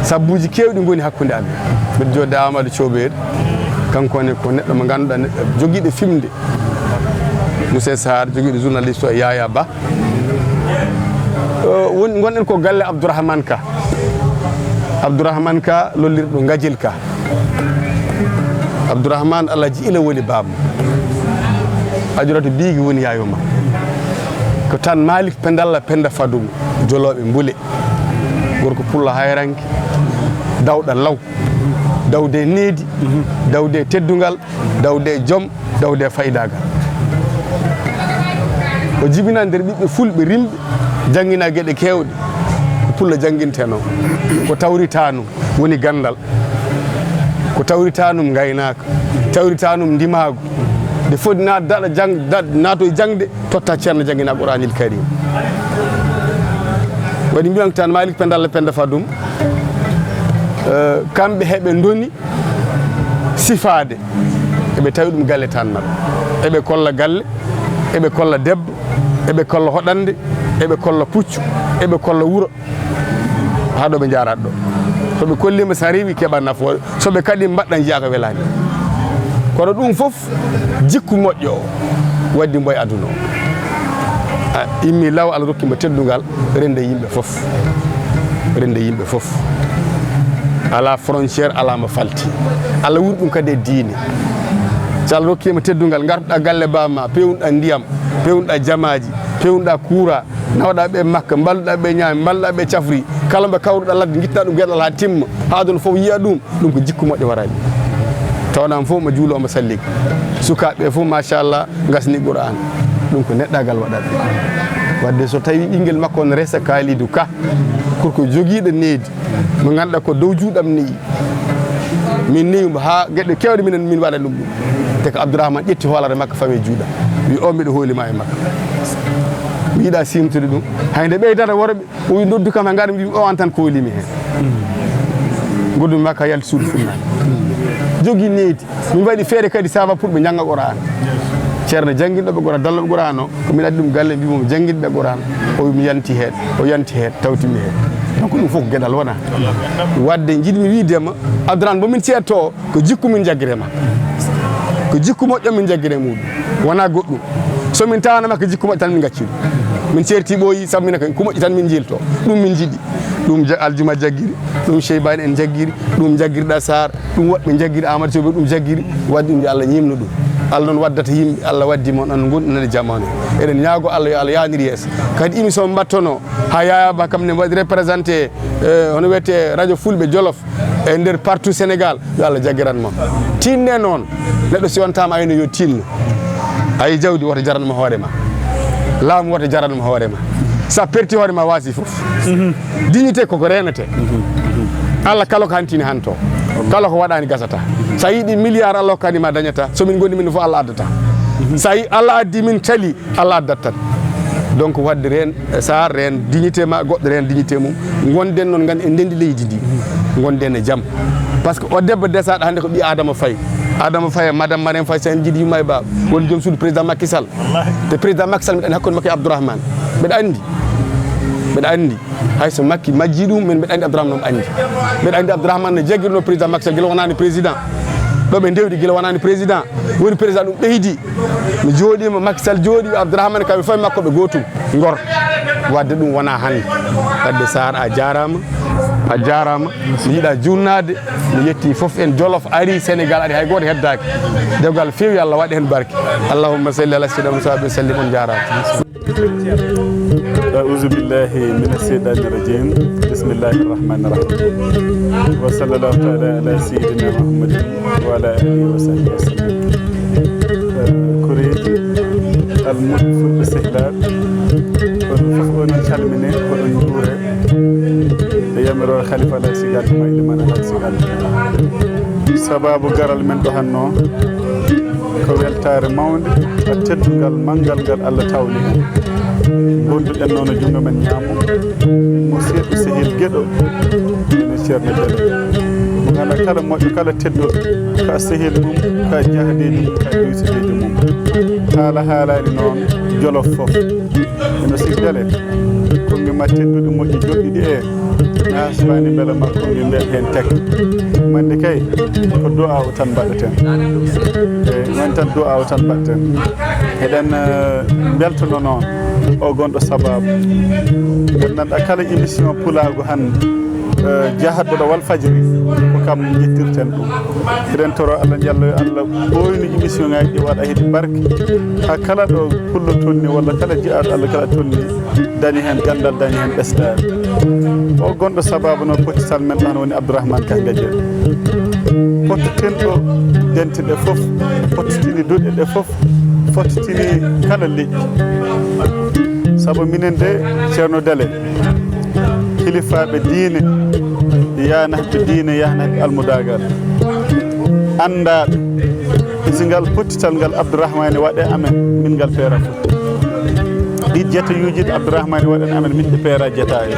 Sabbuuji keewɗi ngoni hakkunde amen. Mbiɗo jooɗde Amadou Thiobeeri. Kanko ne ko neɗɗo mo ngannduɗaa, neɗɗo jogiiɗo fimde. Monsieur Sarr, jogiiɗo journaliste o, Yaya Ba. Eh, won-, ngonɗen ko galle Abdourahmane Ka. Abdourahmane Ka, lollirɗo Ngajel Ka. Abdourahmane Alhaji Ila woni baaba. Ajaratu Biigi woni yaayo ma. Ko tan Malik Pendalla Penda Fadum, Jolooɓe Mbule. Gorko pullo hayranke, dawɗo law, dawde needi, dawde teddungal, dawde joom, dawde faydaagal. O jibinaa nder ɓiɓɓe fulɓe rimɓe, janngina geɗe keewɗe. Ko pullo jannginteno. Ko tawritanum woni ganndal. Ko tawritanum ngaynaaka. Tawritanum ndimaagu. Nde foti naat daɗa jang-, daɗ-, naato e jaŋde, totta ceerno janngina Qur'anil Karim. Waɗi mbiyan tan Malik Pendalla Penda Fadum, eh, kamɓe heɓe ndoni sifaade, eɓe tawi ɗum galle tan maɓɓe. Eɓe kolla galle, eɓe kolla debbo, eɓe kolla hoɗande, eɓe kolla puccu, eɓe kolla wuro. Haa ɗo ɓe njaaraat ɗo. So ɓe kolliima, so a rewi, keɓa nafoore. So ɓe kaɗi, mbaɗɗa, njiya ko welaani. Kono ɗum fof, jikku moƴƴo o waddi mbo e aduna o. A immi law, Allah rokki mo teddungal, rende yimɓe fof. Rende yimɓe fof. Alaa frontière, alaa mo falti. Allah wuuri ɗum kadi e diine. So Allah rokkii ma teddungal, ngartuɗaa galle baaba ma, peewnuɗaa ndiyam, peewnuɗaa jamaaji, peewnuɗaa kuura, nawɗaa ɓe Makka, mballuɗaa ɓe ñaami, mballuɗaa ɓe cafri. Kala mbo kawruɗaa ladde, ngittaa ɗum geɗal haa timma, haa aduna fof yiya ɗum, ɗum ko jikku moƴƴo waɗani. Tawnaama fof mo juuloo, mo salliiko. Sukaaɓe ɓe fof, machallah, ngasni Qur'an. Ɗum ko neɗɗaagal waɗata. Wadde so tawi ɓinngel makko on Resa Kalidou Ka, gorko jogiiɗo needi, mo ngannduɗaa ko dow juuɗam neyi. Min neyi mo haa geɗe keewɗe minen min waɗa ɗum ɗum. Te ko Abdourahmane ƴetti hoolaare makko fawi e juuɗam. Wi o mbiɗo hooli ma e makko. Mi yiɗaa simtude ɗum. Hay nde ɓeydata worɓe, o wi noddu kam haa ngaɗa, mbi o an tan koolimi heen. Ngoddu makko yalti suudu fuɗnaange. Jogii needi. Min mbaɗi feere kadi saaba pour ɓe njannga Qur'an. Ceerno jannginɗo ɓe Qur'an, dalloɓe Qur'an o, ko min addi ɗum galle, mbi mo jannginɓe Qur'an. O wi mi yanti heen, o yanti heen, tawtimi heen. Donc ɗum fof ko geɗal wona. Wadde njiɗmi wiide ma, Abdourahmane mo min ceetto o, ko jikku min jaggire ma. Ko jikku moƴƴo min jaggire muɗum. Wona goɗɗum. So min tawana ma ko jikku moƴƴo tan min ngacci ɗum. Min ceerti ɓooyi, sabu minen ko moƴƴi tan min njiilto. Ɗum min njiɗi. Ɗum ja-, Aljuma jaggiri, ɗum Cheybani en jaggiri, ɗum jaggirɗa Sarr, ɗum woɓɓe jaggiri Amadou Sow, ɗum jaggiri, wadde ɗum yo Allah ñimnu ɗum. Allah noon waddata yimɓe, Allah waddi mon, on ngonɗinani jamaanu. Eɗen ñaago Allah yo Allah yaanir yeeso. Kadi émission mbattono, ha Yaya Ba kam ne waɗi représenté, eh, hono wiyete Radio Fulɓe Jolof e nder partout Sénégal, yo Allah jaggiran mon. Tinne noon, neɗɗo si on tama ayno yo tinno. Ayi jawdi woto jaranmo hoore ma. Laamu woto jaranmo hoore ma. Sa perti hoore ma wasi fof. Dignité koko renete. Allah kala ko hantini hanto. Kala ko waɗani gasata. Sa yiɗi milliard Allah hokkani ma dañata. So min gondi min fof Allah addata. Sa yi Allah addi min cali Allah addat tan. Donc wadde reen Sarr, reen dignité ma, goɗɗo reen dignité mum. Gonden noon gandi en ndendi leydi ndi. Gonden e jam. Par ce que o debbo desaɗo hande ko ɓi Adama Faye. Adama Faye, Madame Marème Faye Sall, en jiiɗi yumma e baaba. Woni joom suudu président Macky Sall. Te président Macky Sall mbiɗa andi hakkunde makko e Abdourahmane. Mbiɗa andi. Mbiɗa andi. Hay so Macky majji ɗum, min mbiɗa andi Abdourahmane omo andi. Mbiɗa andi Abdourahmane no jaggirno président Macky Sall gila wonani président. Ɗo ɓe ndewdi gila wonani président. Woni président ɗum ɓeydi. Mi jooɗiima, Macky Sall jooɗi, Abdourahmane kam e fawi makko ɓe gootum. Ngor. Wadde ɗum wona hannde. Wadde Sarr a jaaraama. A jaaraama. Mi yiɗa juunnaade. Mi yetti fof en Jolof ari, Sénégal ari, hay gooto heddaaki. Dewgal feewi, Allah waɗi heen barke. Allahumma salli ala sayyidina Muhammad wa sallim, on jaaraama. أعوذ بالله من الشيطان الرجيم. بسم الله الرحمن الرحيم. وصلى الله تعالى على سيدنا محمد وعلى آله وصحبه وسلم. Eh, koreeji almuɓɓe fulɓe sehlaaɓe, oɗon fof onon calmine, oɗon njuure. E yamiroore Khalifa Alhaji Sigal Duma e Liman Alhaji Sigal Duma. Sababu garal men ɗo hannoo, ko weltaare mawnde e teddungal manngal ngal Allah tawni en. Ngonduɗen noon e junngo men ñaamo, mo seeɗu sehil geɗo, woni Ceerno Dele. Mo ngannduɗaa kala moƴƴo, kala tedduɗo, ka sehil mum, ka jahdeeji mum, ka dewsideeji mum. Haala haalaani noon Jolof fof. Eno sikki Dele, konngi ma tedduɗi moƴƴi joɗɗiɗi e na hasbaani mbela makko ngi mbiyen heen tek. Mandi kay, ko du'a o tan mbaɗaten. Eyi, woni tan du'a o tan mbaɗaten. Eɗen, eh, mbeltono noon o gonɗo sababu. Eɗen nannda kala émission pulaagu hannde, eh, jahatɗo ɗo Walfadjri, ko kam njettirten ɗum. Eɗen toro Allah, njalla yo Allah ɓooynu émission ngaji ɗi, waɗa heɗi barke. Haa kala ɗo pullo tolni, walla kala jiyaaɗo Allah kala tolni, dañi heen ganndal, dañi heen ɓesdaare. O gonɗo sababu noon pottital men ɗo hannde woni Abdourahmane Ka Gadiel. Pottitinɗo dente ɗe fof, pottitini duɗe ɗe fof, fottitini kala leƴƴi. Sabu minen de, Ceerno Dele, kilifaaɓe diine, yahnatɓe diine, yahnatɓe almudaagal, anndaaɓe, e si ngal pottital ngal Abdourahmane waɗe amen, min ngal peera fof. Ɗi jatayuuji ɗi Abdourahmane waɗan amen, min ɗi peera jataayo.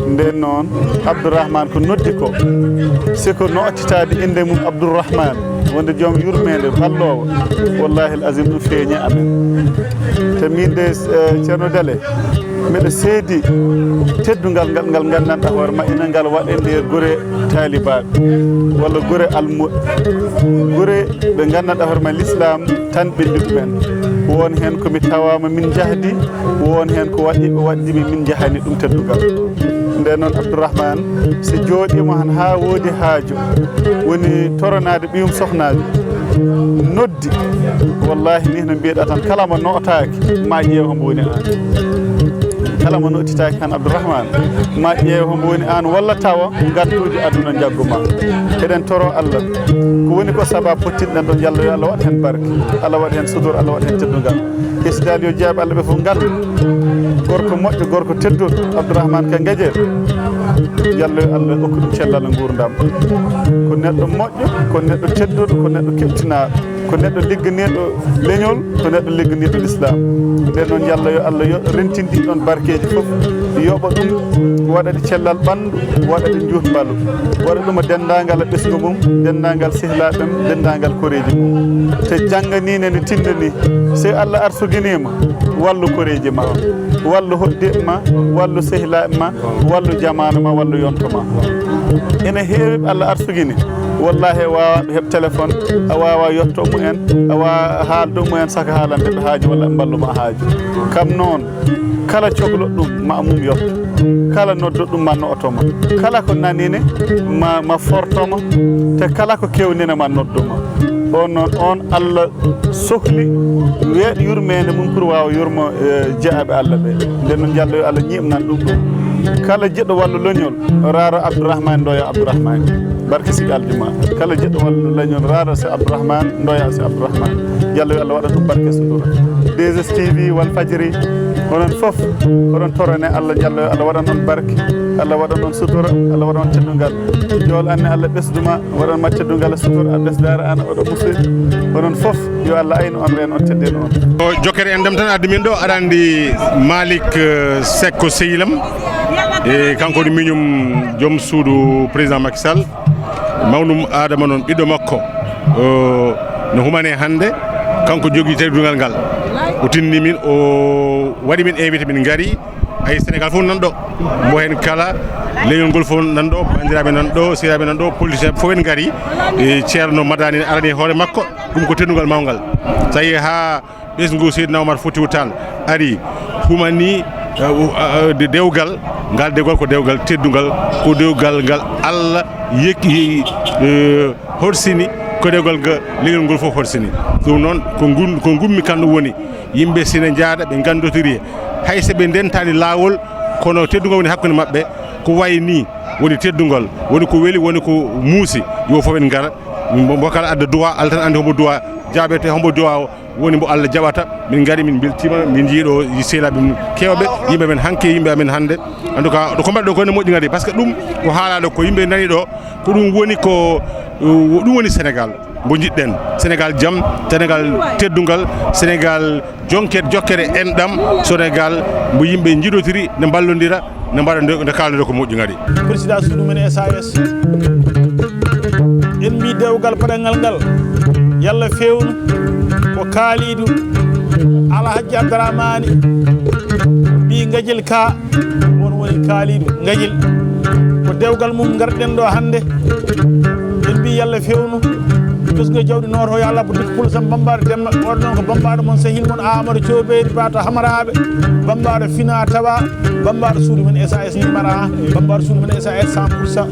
Nden noon, Abdourahmane ko noddi ko, si ko nootitaade innde mum Abdourahmane, wonde joom yurmeende, balloowo, wallahi al azim ɗum feeñi amen. Te min de, eh, Ceerno Dele, mbeɗa seedi teddungal ngal, ngal nganndanɗaa hoore ma, ina ngal waɗe nder gure taalibaaɓe, walla gure almuɓɓe, gure ɓe nganndanɗaa hoore ma, l'islam tan ɓenndi ɗumen. Won heen ko mi tawaama min njahdi, won heen ko waɗi ɓe waɗdi mi min njahani ɗum teddungal. Nden noon Abdourahmane, si jooɗiima han haa woodi haaju, woni toronaade ɓiyum sohnaajo, noddi, wallahi ni no mbiyeɗaa tan, kala mo notaaki, ma ƴeew hombo woni aan. Kala mo notitaaki han Abdourahmane, ma ƴeew hombo woni aan, walla tawa ngantuuji aduna njaggu ma. Eɗen toro Allah, ko woni ko sababu pottinɗen ɗon, yalla yo Allah waɗ heen barke, Allah waɗ heen sutur, Allah waɗ heen teddungal. Ɓesdaali yo jeyaaɓe Allah ɓe fof nganndu, gorko moƴƴo, gorko tedduɗo, Abdourahmane Ka Ngejel, yalla yo Allah okku ɗum cellal e nguurndam. Ko neɗɗo moƴƴo, ko neɗɗo tedduɗo, ko neɗɗo keɓtinaaɗo, ko neɗɗo ligganiiɗo leñol, ko neɗɗo ligganiiɗo lislaam. Nden noon, yalla yo Allah yo rentin ɗiɗon barkeeji fof, yoɓa ɗum, waɗa ɗi cellal ɓanndu, waɗa ɗi njuutmbalu, waɗa ɗum e denndaangal e ɓesngu mum, denndaangal sehlaaɓe mum, denndaangal koreeji mum. Te jannganii ne, ne tindanii, so Allah arsuginiima, wallu koreeji ma, wallu hoɗdiiɓe ma, wallu sehlaaɓe ma, wallu jamaanu ma, wallu yonto ma. Ene heewi ɓe Allah arsugini, wallahi, a waawaa ɓe heɓ téléphone, a waawaa yotto mumen, a waawaa haaldo mumen, saka haalande ɓe haaju walla ɓe mballu ma haaju. Kam noon, kala cokloɗo ɗum, ma mum yotto. Kala nodduɗo ɗum, ma no'oto ma. Kala ko nanine, ma, ma forto ma. Te kala ko kewnine, ma noddu ma. On noon, on Allah sohli weeɗ yurmeende mum pour waawa yurmo, eh, jeyaaɓe Allah ɓe. Nden noon, Yalla yo Allah ñiiɓnan ɗum ɗum. Kala jiɗɗo wallu leñol, raara Abdourahmane, ndoya Abdourahmane. Barke Sigi Aljuma. Kala jiɗɗo wallu leñol, raara si Abdourahmane, ndoya si Abdourahmane. Yalla yo Allah waɗan ɗum barke sutura. Deux S T V, Walfadjri, onon fof, oɗon torane Allah, Yalla yo Allah waɗan on barke, Allah waɗan on sutura, Allah waɗan on teddungal. Jool anne Allah ɓesduma, waɗan ma teddungal e sutura, a ɓesdaare an, oɗo musidɗo. Onon fof, yo Allah aynu on, reen on, teddin on. O jokkere en ɗam tan addi min ɗo, aɗa anndi Malick, eh, Seck ko sehilam. E kanko woni miñum joom suudu président Macky Sall. Mawnum Adama noon, ɓiɗɗo makko, o, no humane hannde, kanko jogii teddungal ngal. O tinni min, o waɗi min invité, min ngari. Ay, Sénégal fof nan ɗo. Mbo heen kala, leñol ngol fof nan ɗo, banndiraaɓe nan ɗo, sehilaaɓe nan ɗo, politicienɓe fof en ngari. E Ceerno Madani arani hoore makko, ɗum ko teddungal mawngal. So a yii haa ɓesngu Seydina Omar Fotiou Tall ari, humani, eh, o, eh, de-, dewgal, ngal dewgal ko dewgal teddungal, ko dewgal ngal Allah yekki, eh, horsini, ko dewgal nga leñol ngol fof horsini. Ɗum noon ko ngun-, ko ngummi kan ɗum woni, yimɓe sina njaada, ɓe nganndotori, hay so ɓe ndentaani laawol, kono teddungal woni hakkunde maɓɓe, ko wayi ni woni teddungal, woni ko weli, woni ko muusi, yo fof en ngar, mbo, mbo kala adda duwa, Allah tan anndi hombo duwa jaabete, hombo duwa o woni mbo Allah jaɓata. Min ngari, min mbeltiima, min njii ɗo sehilaaɓe men keewɓe, yimɓe men hanki, yimɓe amen hannde. En tout cas, ɗo ko mbaɗɗo ko ene moƴƴi ngari, par ce que ɗum ko haalaaɗo ko yimɓe nani ɗo, ko ɗum woni ko, ɗum woni Sénégal mbo njiɗɗen. Sénégal jam, Sénégal teddungal, Sénégal jonker, jokkere enɗam, Sénégal mbo yimɓe njiɗotiri, ne mballondira, ne mbaɗa nde, nde kaalnde ko moƴƴi ngari. Président suudu men S A S. En mbi dewgal paɗangal ngal, yalla fewnu ko Kalidou Alhajji Abdourahmane mbi Ngajel Ka, on woni Kalidou Ngajel. Ko dewgal mum ngarɗen ɗo hannde. En mbi yalla fewnu. Tusngo jawdi nooto yo Allah, ko dikko Pullo Sam Bambaɗo Demba, oɗo noon ko Bambaɗo mon, sehil mon Amadou Thiobeeri Ba to Hamaraɓe, Bambaɗo Fina Tawa, Bambaɗo suudu men S A S numéro un, Bambaɗo suudu men S A S cent pour cent.